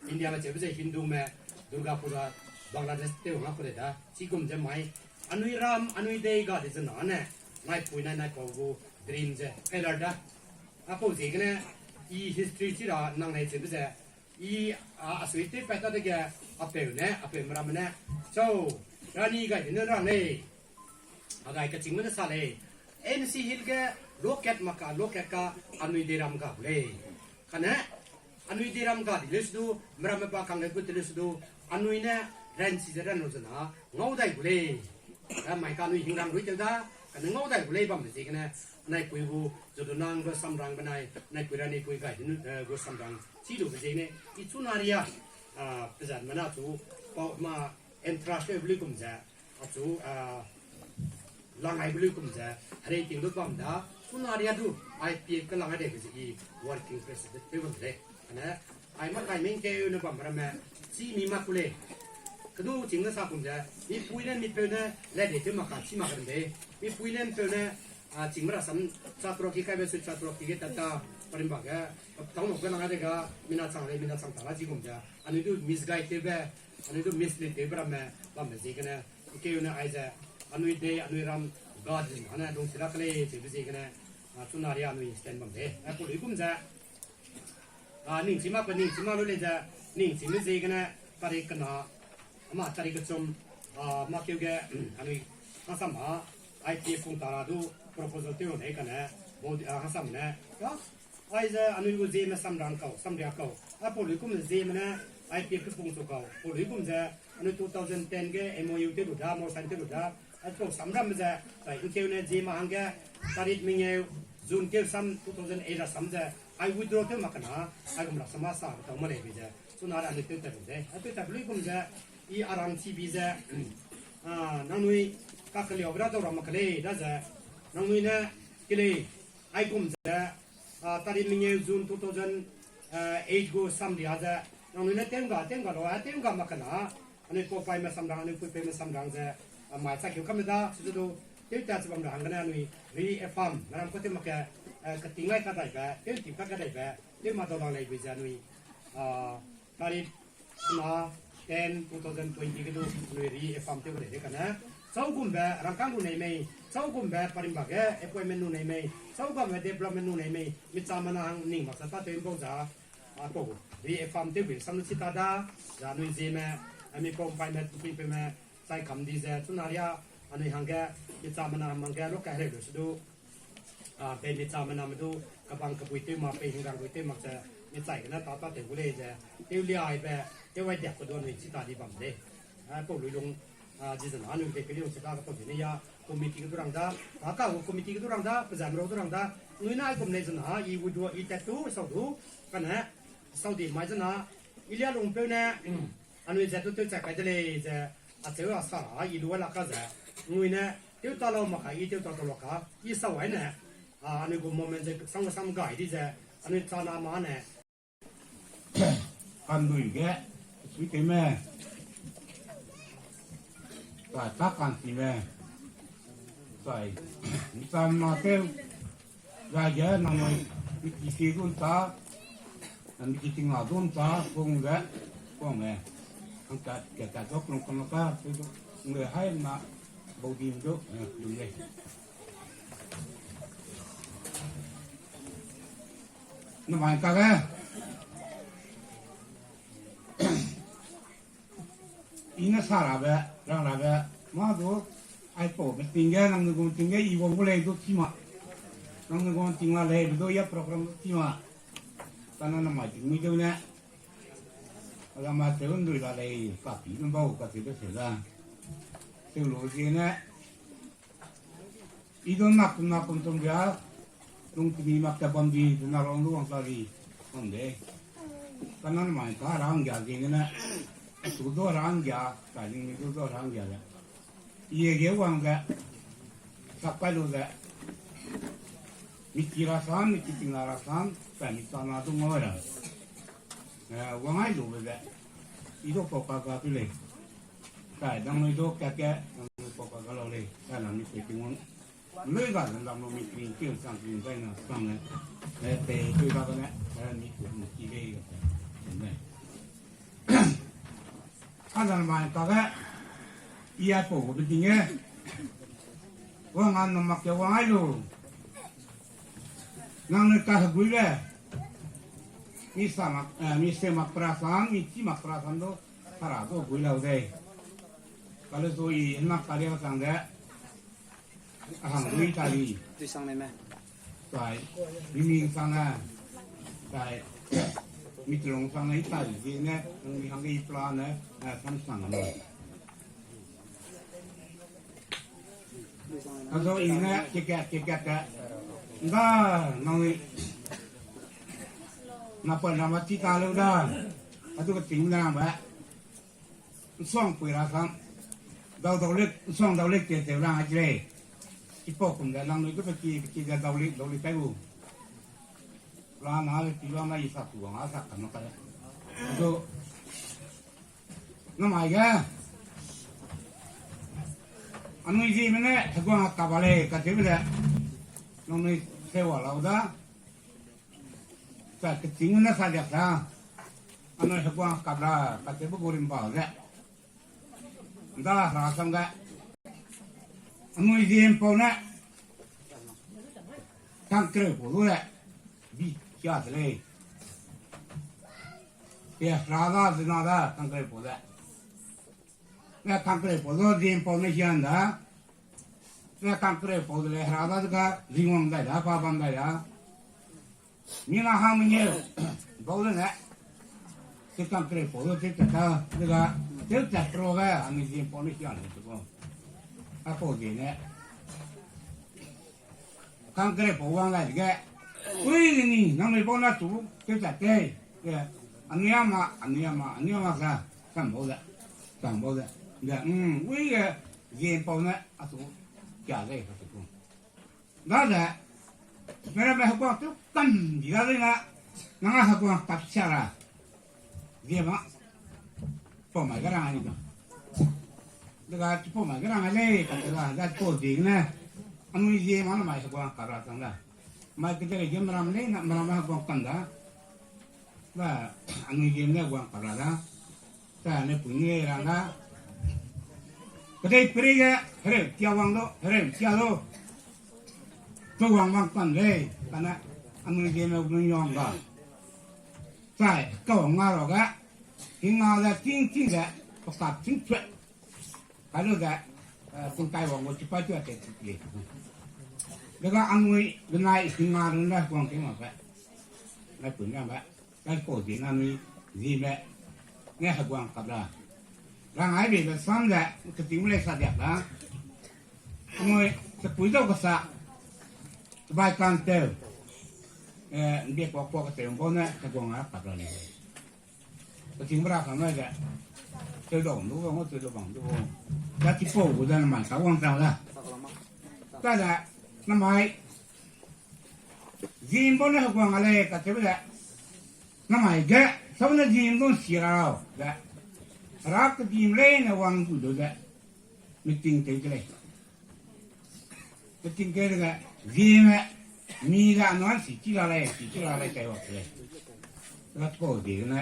Indiame cheube ze Hindume, Durga Puja, Bangladesh tew wang a ku de da, chigum ze mai, anui ram, anui dei ga di zena ne, naipui nai naipau gu, dream ze, failure da. Apau ziegene, i history chi ra nang nei cheube ze, i, a, asui tew pat ta dege, apeu ne, apeu meramme ne, chau, rani gai di ne rang lei. A gai kechîngme ne sa lei. N C Hill ge lokat mak ka, lokat ka anui deiram ga gu lei. Kane, anui deiram ga di leu se du, meramme pa kangge gut te leu se du, anui ne ranchi ze ran lu zena, ngau dai gu lei. Mai ka anui hingrang rui tew da, kane ngau dai gu lei bambe ziegene, naipui gu, zudunang gu samrang benai, naipui ra naipui gai di nu, eh, gu samrang, chi lube ziegene, i chuna ria, a, pezatme na chu, pau ma, entrust tew be luigum ze, achu, a, lang ai be luigum ze, herei ting du bam da, chuna ria du, I P F ke lang ai dei be ze i working president tew bam de lei. Ane, ai mak kai mengkeu ne bam ramme, chi mi mak ku lei. Kedu ching ne sa kum ze, mipui ne mipeu ne, le de tew mak ka chi mak ram de. Mipui ne mpeu ne, a, chingme rasam, chaturaki kaibe sui chaturaki ge tat ta, parimba ge, tau nok ge lang ai de ga, mina chang lei, mina chang ta la chi gum ze, anui du misguide tewbe, anui du mislead tewbe ramme, bambe ziegene, keu ne aize, anui dei, anui ram, God, ane lung sila ke lei, cheube ziegene, a, chuna ria anui stand bam de. Aipau luigum ze, a, ningchî mak pe ningchî mak lu lei ze, ningchîme ziegene, tarik kena, ama tarik kechum, a, makeu ge, anui, hangsam a, I P F pung ta ra du proposal tew lei kane, bau, a, hangsam ne, a, aize anui gu Zeme samrang kau, samria kau, aipau luigum ze Zeme ne, I P F ke pung chu kau, pau luigum ze, anui two thousand ten ge M O U tew lu da, MoU sign tew lu da, aipau samram ze, zai nkeu ne Zeme hangge, tarik mengeu, June keu sam two thousand eight ra sam ze, ai withdraw tew mak kena, aigum rasam a sa, tau ma lei be ze, chuna ra anui tew tat lu de, a tew tat luigum ze, i arang T V ze, a, nangnui kakeliaube ra dau ra mak ke lei daze, nangnui ne, ke lei, aigum ze, a, tarik mengeu June two thousand eight gu samria ze, nangnui ne tew ngga, tew ngga lau, a tew ngga mak kena, anui paupaime samrang, anui puipeime samrang ze, a, mai chakeu kamme da, su ze du, tew tat ze bam ra hanggene anui, reaffirm, meram ka tew mak ke, a, keting lai kadaibe, tew tim ka kadaibe, tew ma dau lang lei be ze anui, a, tarik sena ten two thousand twenty ge du anui reaffirm tew gu lei de kane. Chau gumbe rangkâng lu nei mei, chau gumbe parimba ge appointment lu nei mei, chau gumbe development lu nei mei, micham mana hang ning mak sa ta tew bau za, a, pau, reaffirm tew be sam lu chi ta da, za anui Zeme, Ami pau mpaime, mpui peume, chai kam di ze, chuna ria, anui hangge, michame na hangge, lo kahereu lu se du, a, pei michame name du, kabang kebui tew mak, pei hingrang rui tew mak ze, michai gene tâ tâtew gu lei ze, tew liaibe, tew ai diak ke du anui chi ta di bam lei. A, pau lui lung, a, di zena anui de keliu se da ka pau di ne ya, committee ke du rang da, a ka gu committee ke du rang da, pe zam rau du rang da, nui na ai kum lei zena, i gu du, i tat tu, sau du, kane, sau di mai zena, i lia lungpeu ne, anui ze tu tew chak kai de lei ze, acheu a sa ra, i lu a la ka ze, nui ne, tew ta lau mak ka, i tew ta ta lau ka, i sau ai ne, a, anui gu moment ze, sam sam gai di ze, anui chana ma ne, Kandui ge, sui tewme, sa ta kan sime, sai, mi cham ma tew, zai ge nangnui, mi ki si dun ta, mi ki ting la dun ta, kung ge, kung me, hang ka, ka, ka, dok lung kam ka, nge hai na, bau di du, eh, lung lei. Namai kage, i ne sa rabe, rang rabe, mâ du, aipau meeting ge, nangnui gu meeting ge, i wang gu lei du chi ma. Nangnui gu meeting la lei, be du ya program du chi ma. Kane namai ting mi du ne. Alama tew ndui la lei, kapi nbau, kacheube se da. Tew lu ziegene, i du nak kum nak kum tum bia, lungtemi mak ta bam di, zena rang du wang ta di, bam de. Kane namai ka ra hanggia ziegene, tu du ra hanggia, ka ling mi du du ra hanggia le. I ge wang ze, sak kai lu ze, mi ki ra sam, mi ki ting la ra sam, pa mi chana du ngau ra. Eh, wang ai lu be ze, i du pau ka ga tu lei. Kai dang lui du ka ke, dang lui pau ka ga lau lei, kai la mi pe ting wang. Lui ga zan dam lu mi kring keu chang kring zai na sang le. Eh, pe pe ga ga ne, eh, mi ku mi ki lei ga. Ne. Azan mai kage, i aipau gu meeting ge, wang a nang mak ke wang ai lu. Nangnui kaheguibe, mi sa mak, eh, mi se mak pra san, mi chi mak pra san du, hera du gui lau dei. Kale zu i hena karia chang de, a hang dui ta di. Dui sang ne me. Sai, mi ming sang ne, sai, mi telung sang ne, i ta di ne, mi hangge i plan ne, eh, sam sang ne. Azo i ne, kekat, kekat ka. Nda, nang i. Napa nama chi ta leu da. Atu ka ting na ba. Nsuang pui ra sang. Dau dau lek, nsuang dau lek te te ra ngai lei. Chipau kum da lang lui du pe ki, pe ki da dau lek, dau lek kai u. Ra na le pi ra na i sa tu wang a sa kan na ka le. Azo. Namai ge. Anui Zeme ne heguang kap a lei, kacheube ze. Nangnui sewa lau da. Sa keching ne sa diak sa. Anui heguang kap ra, kacheube gu rimba ze. Nda hera sang ge. Anui Zeme pau ne. Kangkereu pau lu le. Bi kia de lei. Pe hera da, zena da, kangkereu pau le. Ne kangkereu pau lu Zeme pau ne hian da. Ne kangkereu pau de lei hera da, zega Ringwang dai da, pa bam dai da. Mina hang mengeu, bau le ne. Te kangkereu pau lu tew tat ta, zega, tew tat pro ge, anui Zeme pau ne hian de tu ko. A pau de ne. Kangkereu pau wang lai ge. Ui ni, nangnui bau na tu, tew tat tei. Ge, anui a ma, anui a ma, anui a ma sa, sam bau de. Sam bau de. Ge, mm, ui ge, Zeme pau ne, a tu, kia lei, ka tu ko. Daze, meramme heguang tew kam di da zena, nang a heguang kap sia ra. Zeme, pau mai ge rang ni da. Dega chipau mai ge rang lei, kate la, da pau di ne. Anui Zeme namai heguang kap ra chang da. Mai kedei ge meram lei na, meram heguang kam da. Ba, anui Zeme ne heguang kap ra da. Ta ne pui ne rang da. Kedei peri ge, hereu kia wang du, hereu kia du. Pe wang wang kam lei, kane, anui Zeme gu yong ga. Sai, kau nga ra ga. Hinga le ting ting ge. Pekap ting tue. Kalu ze, eh, tingkai wang gu chipai tue te ti le. Dega anui benai hinga run da guang ting ma pe. Nai pun na ba. Nai ko di na nui di me. Ne heguang kap da. Rang ai be be sam ze, keting le sa diak da. Anui te pui dau kasa. Bai kan teu. Eh, nde kwa kwa ka teu bau ne, heguang a kap da le. Keting bra kan nai ze. Teu dau du, ngo teu dau bang du. Da ti pau gu da na mai ka wang tau da. Ka da, na mai. Zin bau ne heguang a lei ka teu ze. Na mai ge, sau ne zin bau si ra lau ze. Ra ke dim lei ne wang gu du ze. Meeting tei de lei. Meeting tei de ge, zin me, mi ga nuan si chi la lei, si chi la lei tei wak lei. Lat ko di ne.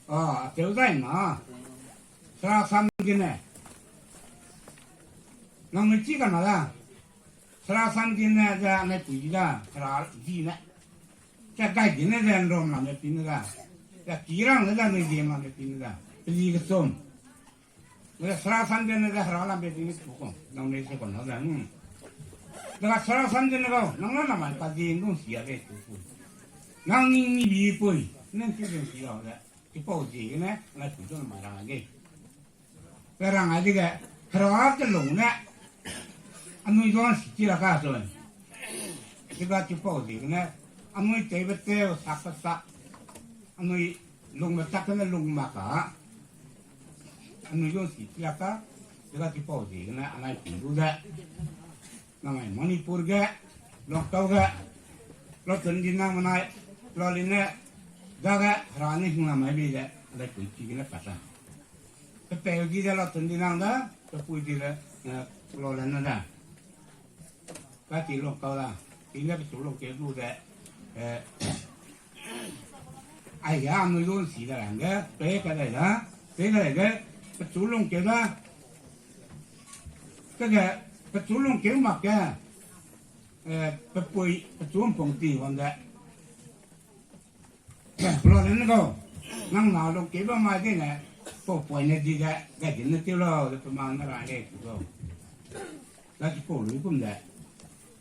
A, teu zai ma. Sera sam di ne. Nang me chi ka na da. Sera sam di ne, ze ne pui di da, sera di ne. Ze gai di ne, ze nrom lam ne pi ne da. Ze ki rang ne da, ne di lam ne pi ne da. Peli ke som. Sera sam di ne ze hera lam be di ne tu kong, nang ne se kong na ze, hmm. Dega sera sam di ne gau, nang na na mai ka di ndung sia de tu ku. Nang ni ni bi pui, nang ki den sia de. Chipau ziegene, anai pui du na mai rang ge. Pe rang ai dege, hera kelung ne, anui du si chi la ka sui. Dega chipau ziegene, anui teibe teu sak pe sak, anui lungbe tak ne lung mak ka, anui du si chi la ka, dega chipau ziegene, anai pui du ze. Namai Manipur ge, Longkau ge, Lotun di nang menai, Lolin ne, dage hera ne hing namai bei ze, anai pui chigene pat la. Pe peu di ze Lotun di nang da, pe pui di ze, eh, Lolin ne da. Kati Longkau da, ine pechu lungkeu lu ze, eh, ai ya anui du si da rang ge, pe ka dai da, pe ka dai ge, pechu lungkeu da, kege, pechu lungkeu mak ge, eh, pe pui, pechu mpung ti wang de. Pelane ne gau, nang na lungkeu ba mai dene, pau poine di ze, gai di ne tew lau, ze pe mang ne ra lei tu gau. Ga chipau lui kum ze.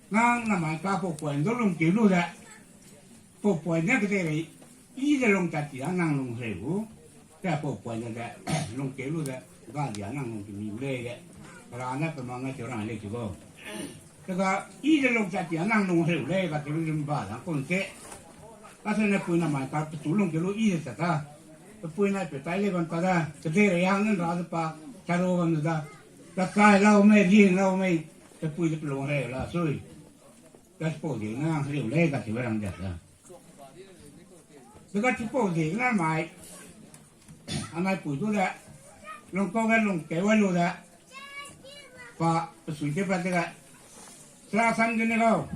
Nang namai ka pau poine du lungkeu lu ze. Pau poine kedeirei, i ze lungtat ti a nang lung hereu gu. Te pau poine ze, lungkeu lu ze, ga di a nang lung kemi gu lei ze. Hera ne pe mang ne tew rang lei tu gau. Dega, i ze lungtat ti a nang lung hereu lei, katew lu ze mba zang kum se. Kasene pui namai ka pechu lungkeu lu i ze tat ta. Pe pui nai pe tai lei bam ta da. Kedeirei hang ne ra ze pa, taro bam ze da. Kakai lau mei, ring lau mei. Pe pui ze pelung hereu la sui. Kaspau di nang hereu lei katew rang diak da. Dega chipau di nang mai. Anai pui du de. Lungkau ge lungkeu ai lu de. Pa, pesui tew pat dege. Sera sam di ne lau.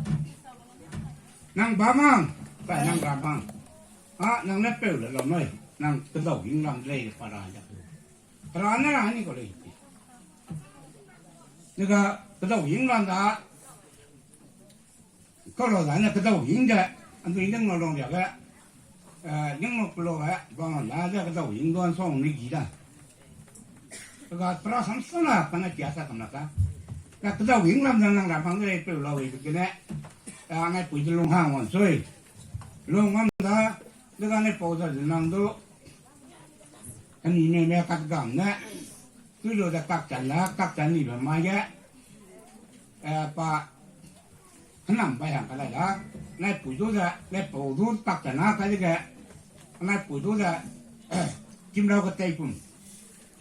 Nang ba mang, pa nang ra mang. A, nang ne peu le lau noi. Nang kedau hing lam lei pa ra diak. Hera ne ra ni kau lei. Dega kedau hing lam da. Kau lau da ne kedau hing de, anui ning lau long ria ge, eh, ning lau pe lau ge, bang la de kedau hing duan song ni gi da. Dega pra sam sona, pa ne kia sa kam la ka. Na kedau hing lam da nang ra mang de lei peu lau i be gene, eh, anai pui de lung hang wan sui. Lung wan da, dega ne pau da de nang du. Anui me me kat gam ne, tui lu de kak chan la, kak chan ni be mai ge, eh, pa, henam bai hang ka lai da, nai pui du de, nai pau du kak chan na ka dege, nai pui du de, kim lau ke tei pum,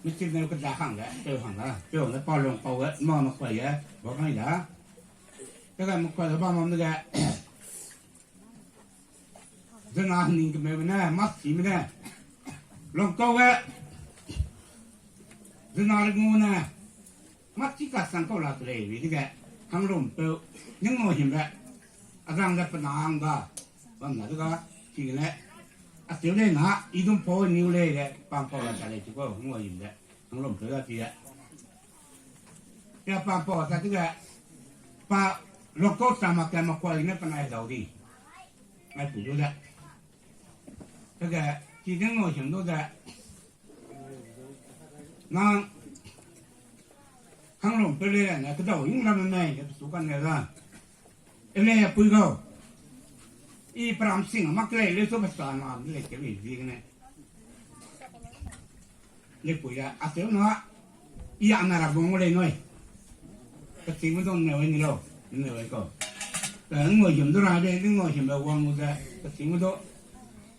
mi chim ne ke da hang de, peu hang da, peu hang de, pa lung pau ge, ma ma kuai ge, ba mai da, dega ma kuai ge ba mam dege, Zena ning kemeu ne, mak si me ne. Lungkau ge. Zena rengu ne. Mak si ka sang kau la te lei, mi dege. Hang lum peu. Ning ngau him be. Azang de pe na hang ga. Bam na dega. Chigene. A teu lei na. I dum pau niu lei de. Pang pau la ta lei chigau. Ngau him be. Hang lum peu da ti de. Ya pa pau ta ti de. Pa lungkau ta mak ke mak kuai ne pe nai dau di. Nai pu du de. Te de, chi ding ngau him du de. Nang, Hanglum pe le ne, kedau hing ramme mei, ne pesu kan ne da. Ele pui gau. I peram sing mak lei, le so pesa na, le ke le di ne. Le pui ya, a seu na, i a na ra bong lei noi. Kechingme du ne wei ni lau, ne wei kau. Te ngoi him du ra de, ngoi him be wang lu ze, kechingme du.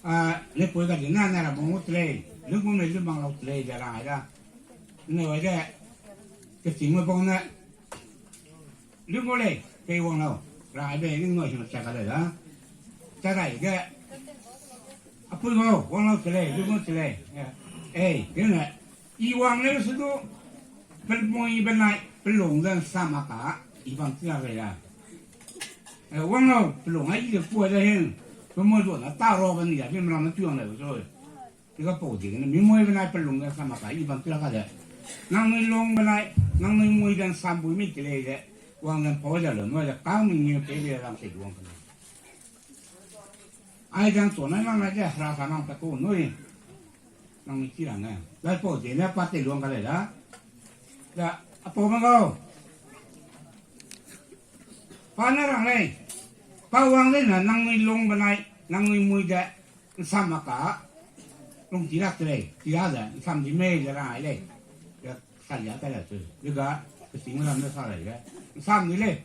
A, le pui ga di na, na ra bong lu te lei, lu bong lei, lu bang lau te lei, de ra ai da. Ne wei de, kechingme bong ne, lu bong lei, pei wang lau, ra ai de, lu ngoi him cha ka lei da. Cha rai ge, a pui gau, wang lau te lei, lu bong te lei. E, e, de ne, i wang lei se du, pe mui benai, pe lung ze nsam ma ka, i bam ti la lei da. E, wang lau, pe lung ai i de pui de hin, pe mui du na ta ro ba ni da, pe mram na tuang lei so. Ega pau ziegene, mi mui benai pe lung ge nsam ma ka, i bam ti la ka de. Nangnui lung benai, nangnui mui ge nsam bui mi te lei ze, wang ze pau ze lu, nui ze kang mi ngi pe le rang se wang ka lei. Ai dang chu nai nang nai ze hera sa nang pe ku nui. Nangnui chi rang ne. Lai pau ziegene pa te luang ka lei da. Da, a pau ma gau. Pa ne rang lei. Pa wang lei na nangnui lung benai, nangnui mui de, nsam ma ka. Lung ti lak te lei, ti la ze, nsam di mei ze rang ai lei. Sa lia ta la chu, de ga, kechingme ram ne sa lei ge. Nsam di lei,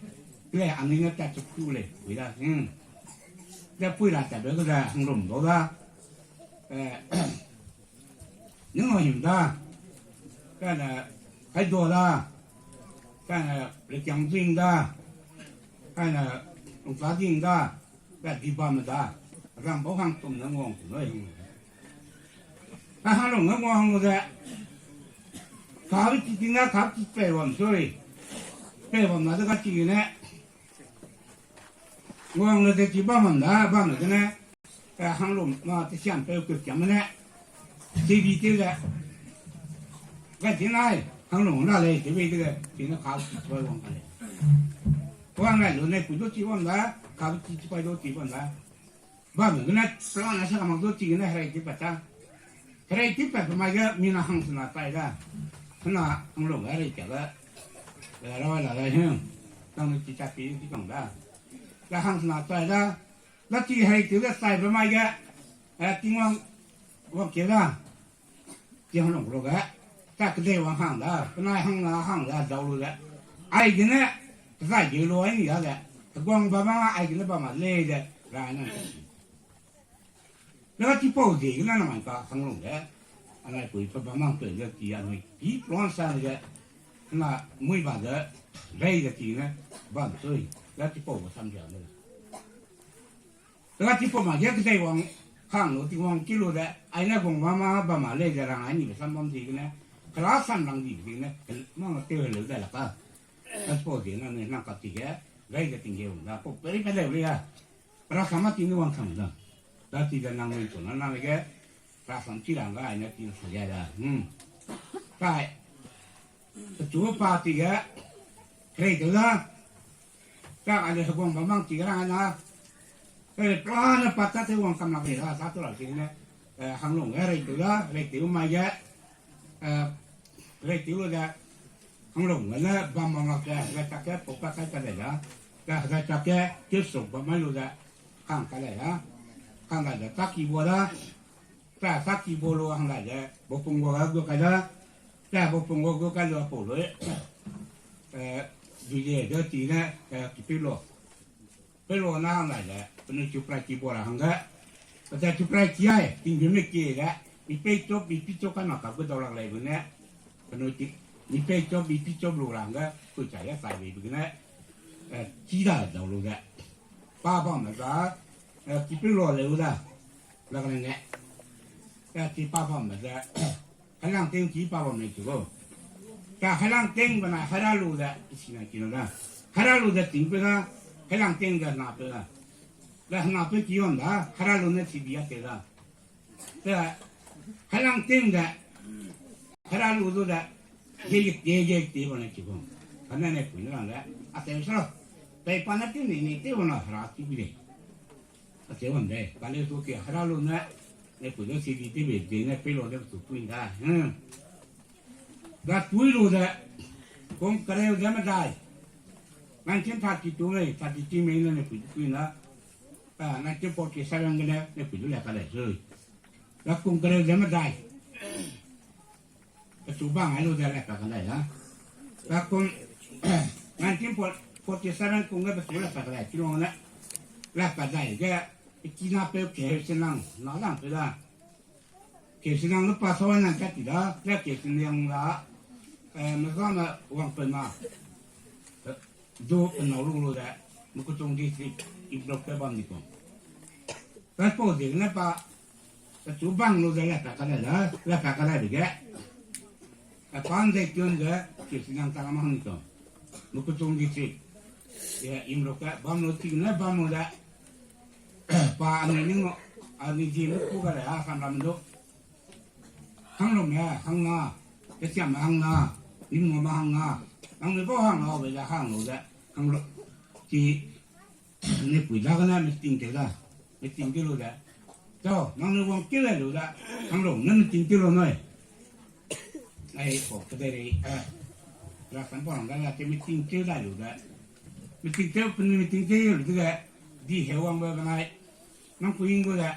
lei, anui ne tat chu ku lei, pui da, hmm. De pui la tat de ga Hanglum dau da. Eh, Ninglo him da, kane, Kaido da, kane, Lekiang Zing da, kane, Lungsa Ding da, ka di bamme da, rambau hang tum ne nguang tu lei hang. Ka Hanglum ne nguang hang lu ze, kabe chi ting da, kabe chi pei wam sui. Pei wam na de ka chi ne. Nguang le de chi bam mam da, bam le de ne. Eh, Hanglum na te siam peu keu kiam ne. Chi bi te le. Ka chi nai, Hanglum na lei, te bei de le, chi ne kabe chi pei wang ka lei. Wang lei lu ne, pui du chi wang da, kabe chi chi pei du chi wang da. Bam gene plan na sa mak du chi gene herei ti pat ta. Herei ti pat pe mai ge mi na hang sena tai da. Hena Hanglum ge herei tia ge. Eh, ra la da him. Nang chi cha pi ti kang da. La hang sena tai da. La chi herei ti ge sai pe mai ge. Eh, Tingwang wang ke da. Chi Hanglum lu ge, ta kedei wang hang da, penai hang na hang da, dau lu de. Ai gene, zai ge lu ai ni da de. Heguang bam ma ai gene bam ma lei de, ra na. Na chipau de gene na mai ka Hanglum de. Anai pui pe bam mang pe de chi anui, pi plan sa de. Na mui ba de, rei de chi ne, bam sui. Na chipau ba sam dia de. Ra chipau ma ge kedei wang hang lu, Tingwang ki lu de, ai ne guang ma ma bam ma lei ze rang ai ni be sam bam di gene, kela sam rang di gene, mang tew heleu de la ka. Ka chipau di na ne nang ka chi ge, gai ge ting ge wang da, pau peri pe leu le ya. Ra sam ma ting wang sam da. Da chi de nang wang chu na na le ge, ra sam chi rang ga ai ne ting sa ya da. Hmm. Kai. Pechu pa chi ge, rei de la. Ka ale heguang bam mang chi ge rang ai na. Pe plan ne pat ta te wang kam lak le da, sa tu la chi ne. Eh, Hanglum ge rei tu da, rei tu mai ge. Eh, rei tu lu da. Hanglum ge ne bam mang lak ge, rei ta ke pau ka kai ta de da. Ka rei ta ke, ke sok bam mai lu da. Kang ka le da. Kang da da, ta ki bo da. Ta, ta ki bo lu hang da de, bo pung bo ga gu kai da. Ta, bo pung bo gu kai lu pau lu. Eh, du ye de chi ne, eh, ki pe lu. Pe lu na hang da de, penui chu prai ki bo ra hang da. Pe ta chu prai ki ai, ting ju me ki de. Mi pei chop, mi pi chop ka na ka gu dau lak lei bu ne. Penui ti, mi pei chop, mi pi chop lu ra hang da, ku cha ya sai be bu ne. Eh, chi da dau lu de. Pa bam me da, eh, ki pe lu le u da. Lak ne ne. Eh, chi pa bam me de. Helang ting chi pa bam me chi gu. Ka helang ting bena hera lu de, isi na ki na da. Hera lu de ting pe da, helang ting de na pe da. Da na pe ki on da, hera lu ne chi bi a te da. Te, helang ting de, hera lu du de, ye ye ye ye te bam ne chi gu. Ka ne ne pui ne lang de, a te sa. Te pa na ting ni ni te bam na hera chi bi de. A che wang de, ka le su ke hera lu ne, ne pui lu si di te be de ne pe lu de tu pui da. Hmm. Ga tui lu ze, kum kereu ze medai. Nineteen thirty-two mei, thirty-three mei ne ne pui tui na. Ah, nineteen forty-seven gene ne pui du le ka le sui. Ga kum kereu ze medai. Pechu bang ai lu ze le ka ka le la. Ga kum nineteen forty-seven kum ge pechu le ka ka le. Chi lu ne. Le ka dai ge. Kina peu keu se nang, na lang peu da. Keu se nang lu pa sa nang ka ti da, le keu se nang la, eh, me ga me wang pe na. Du pe nau lu lu de, me kutung district, i block pe bam di ko. Pe po de ne pa, pe chu bang lu de le pa ka le da, le pa ka le de ge. A pan de tun de, keu se nang ta ma hang di ko. Me kutung district, ya i block pe bam lu ti ne bam lu de. Pa anui ning, anui ji ne ku ga le a sam ram du. Hang lu me, hang na, kesiam me hang na, ning mo me hang na, nang ne bau hang na, be da hang lu de, hang lu, ki, ne pui da ga na meeting te da, meeting te lu de. Tau, nang ne wang ke le lu de, hang lu, ne meeting te lu noi. Ai, ko, kedei rei, eh, ra kan bang da la, ke meeting te da lu de. Meeting te, pe meeting te lu de, di he wang be benai. Nang kuing gu de,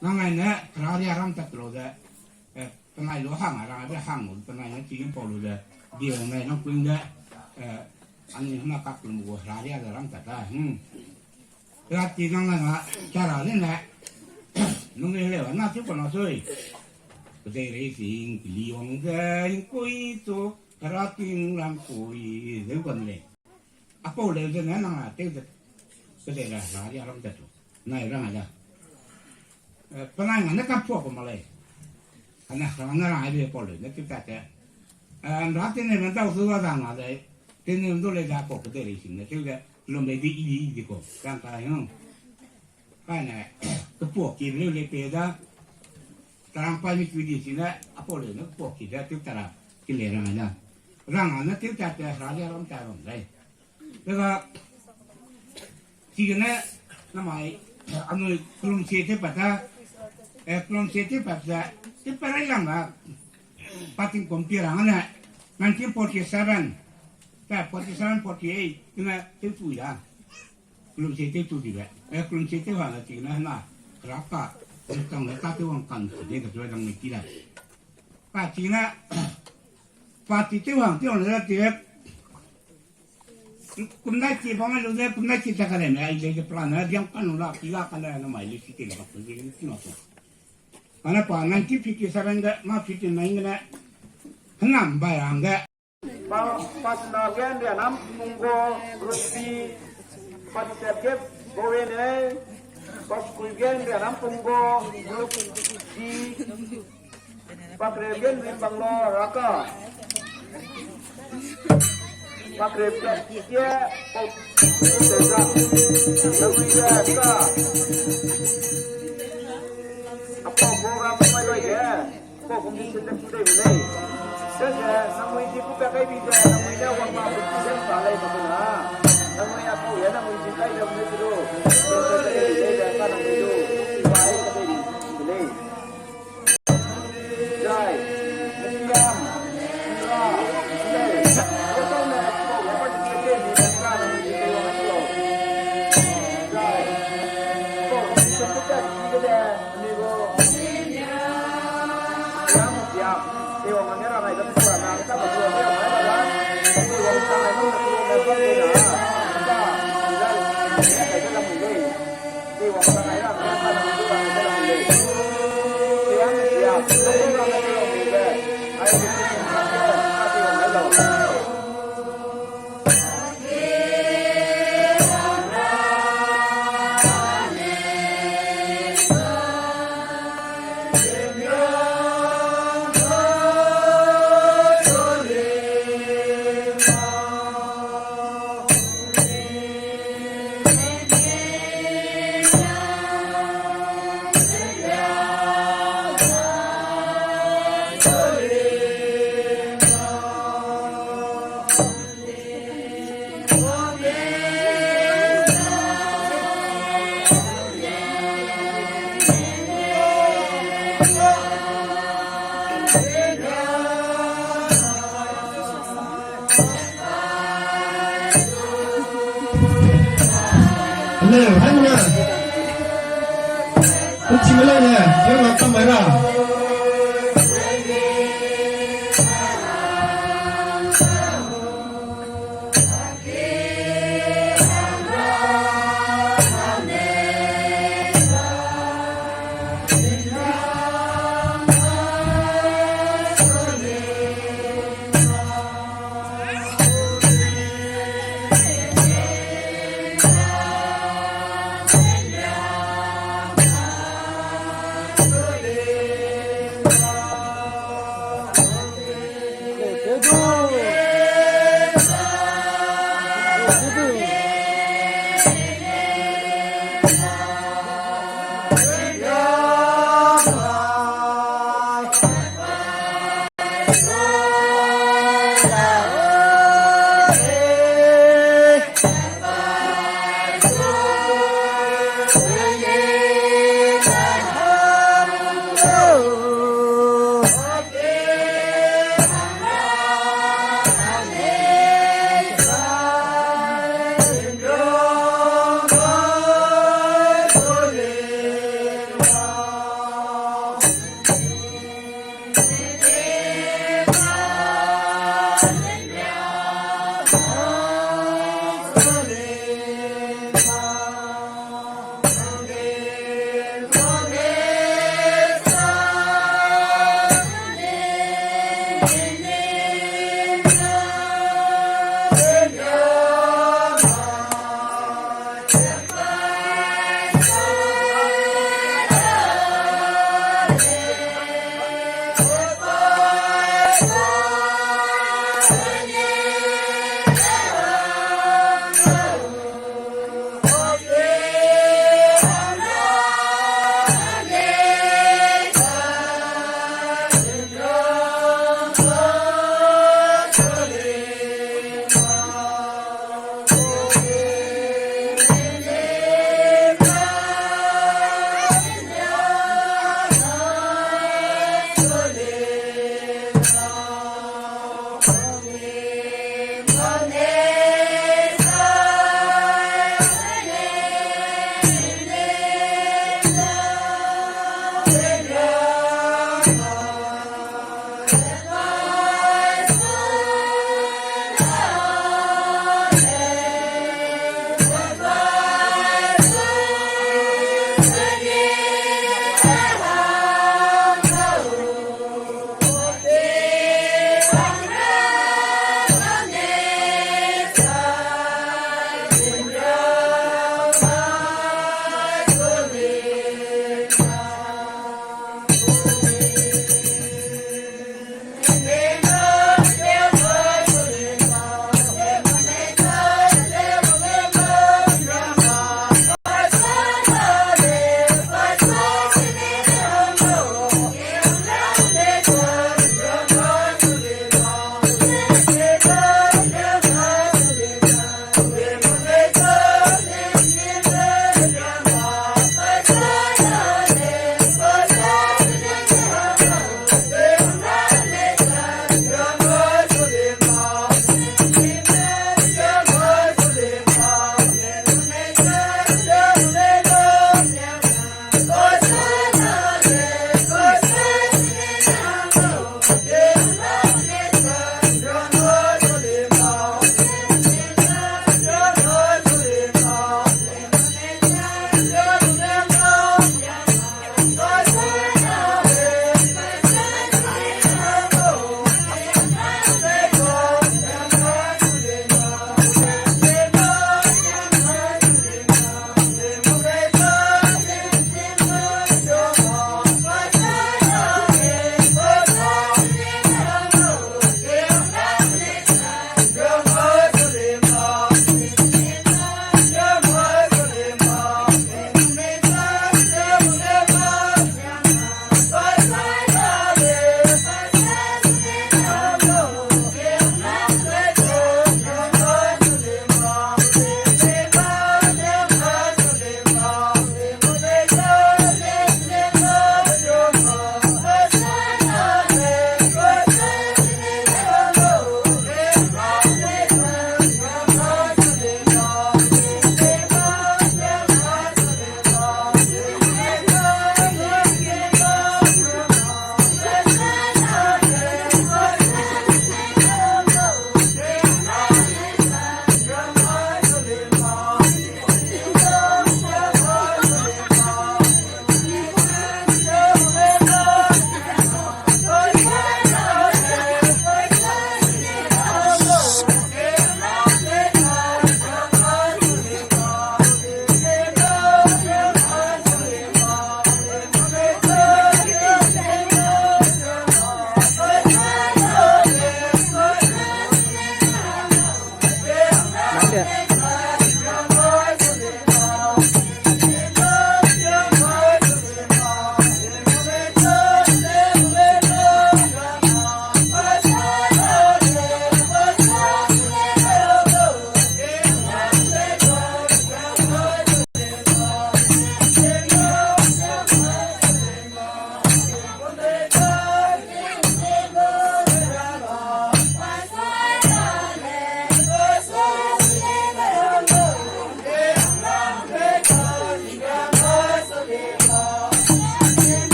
nang ai ne, kera ria ram tat lu de, eh, penai lu hang a rang a be hang lu, penai ne chi pau lu de, di wang nai nang kuing de, eh, ani hna kak lu gu hera ria de ram tat da, hmm. Ra ti nang na, kera le ne, nung le le, na chi pa na sui. Kedei rei sing, li wang de, ing kui tu, kera ting ram kui, de kan le. Apau leu ze ne nang a tew ze, pe de ra ra ya ram ze tu. Nai rang a ya. Eh, penai nga ne ka pua ko ma lei. Ana rang ne rang a de pau leu ne tew ta te. Eh, nra te ne men dau su wa dang a lei. Te ne ndo lei da ko pe de rei sing ne tew ze. Lum lei di i di i di ko. Rang ka yong. Kai ne, kepuak ki leu lei pe da, tarang pai mi kui di si ne, apau leu ne kepuak ki da, tew tara, ki le rang a da. Rang a ne tew ta te, hera lia ram ta ram dai. Dega, chigene, namai, anui kelum sie tew pat da, eh, kelum sie tew pat da, tew pat rai lang da, pa tingkum pi rang ne, nineteen forty-seven, ta forty-seven, forty-eight, kene tew pui da. Kelum sie tew tu dibe. Eh, kelum sie tew hang a chigene hena. Raka. Tang le ta tew wang kan se de ka tuai dang me ki la. Pa chigene. Pa ti tew hang tew hang le ti. Kum dai ki bang lu de, kum dai ki ta ka le me, ai le ke plan na, diang kan lu la, ki la ka le na mai le ki te le bak de ki ma ko. Ana pa nineteen fifty-seven de, ma fifty-nine de. Hena mbai hang de. Pa, pa sena ge Nrianam Punggo, group B, pa tetep ge Bowenei, pa skui ge Nrianam Punggo, group D, pa kereu ge Nrimbanglo, Raka, pa kereu ge, ge, pa, Teza, Nangui ge, Ka, apa program mai loi ge. Pau kum di se te tu dei bu lei. Sese, nangui di ku pe kai bi ze, nangui ne wang ma bu ti ze sa lei ba na. Nangui a pau ye, nangui di kai ze bu lei du. Sese, sese, sese, ka nangui du. Bai, ka dei bu lei. Zai, Meriam, Mira, lei. Ko tau ne, pau ye, pa ti se te di, ka nangui di kai wang ma lo. Zai, pau kum di se te di ge de. Haimena. Kuchime lei ne, yau na kam mai ra.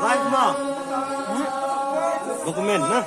Live ma. Document na.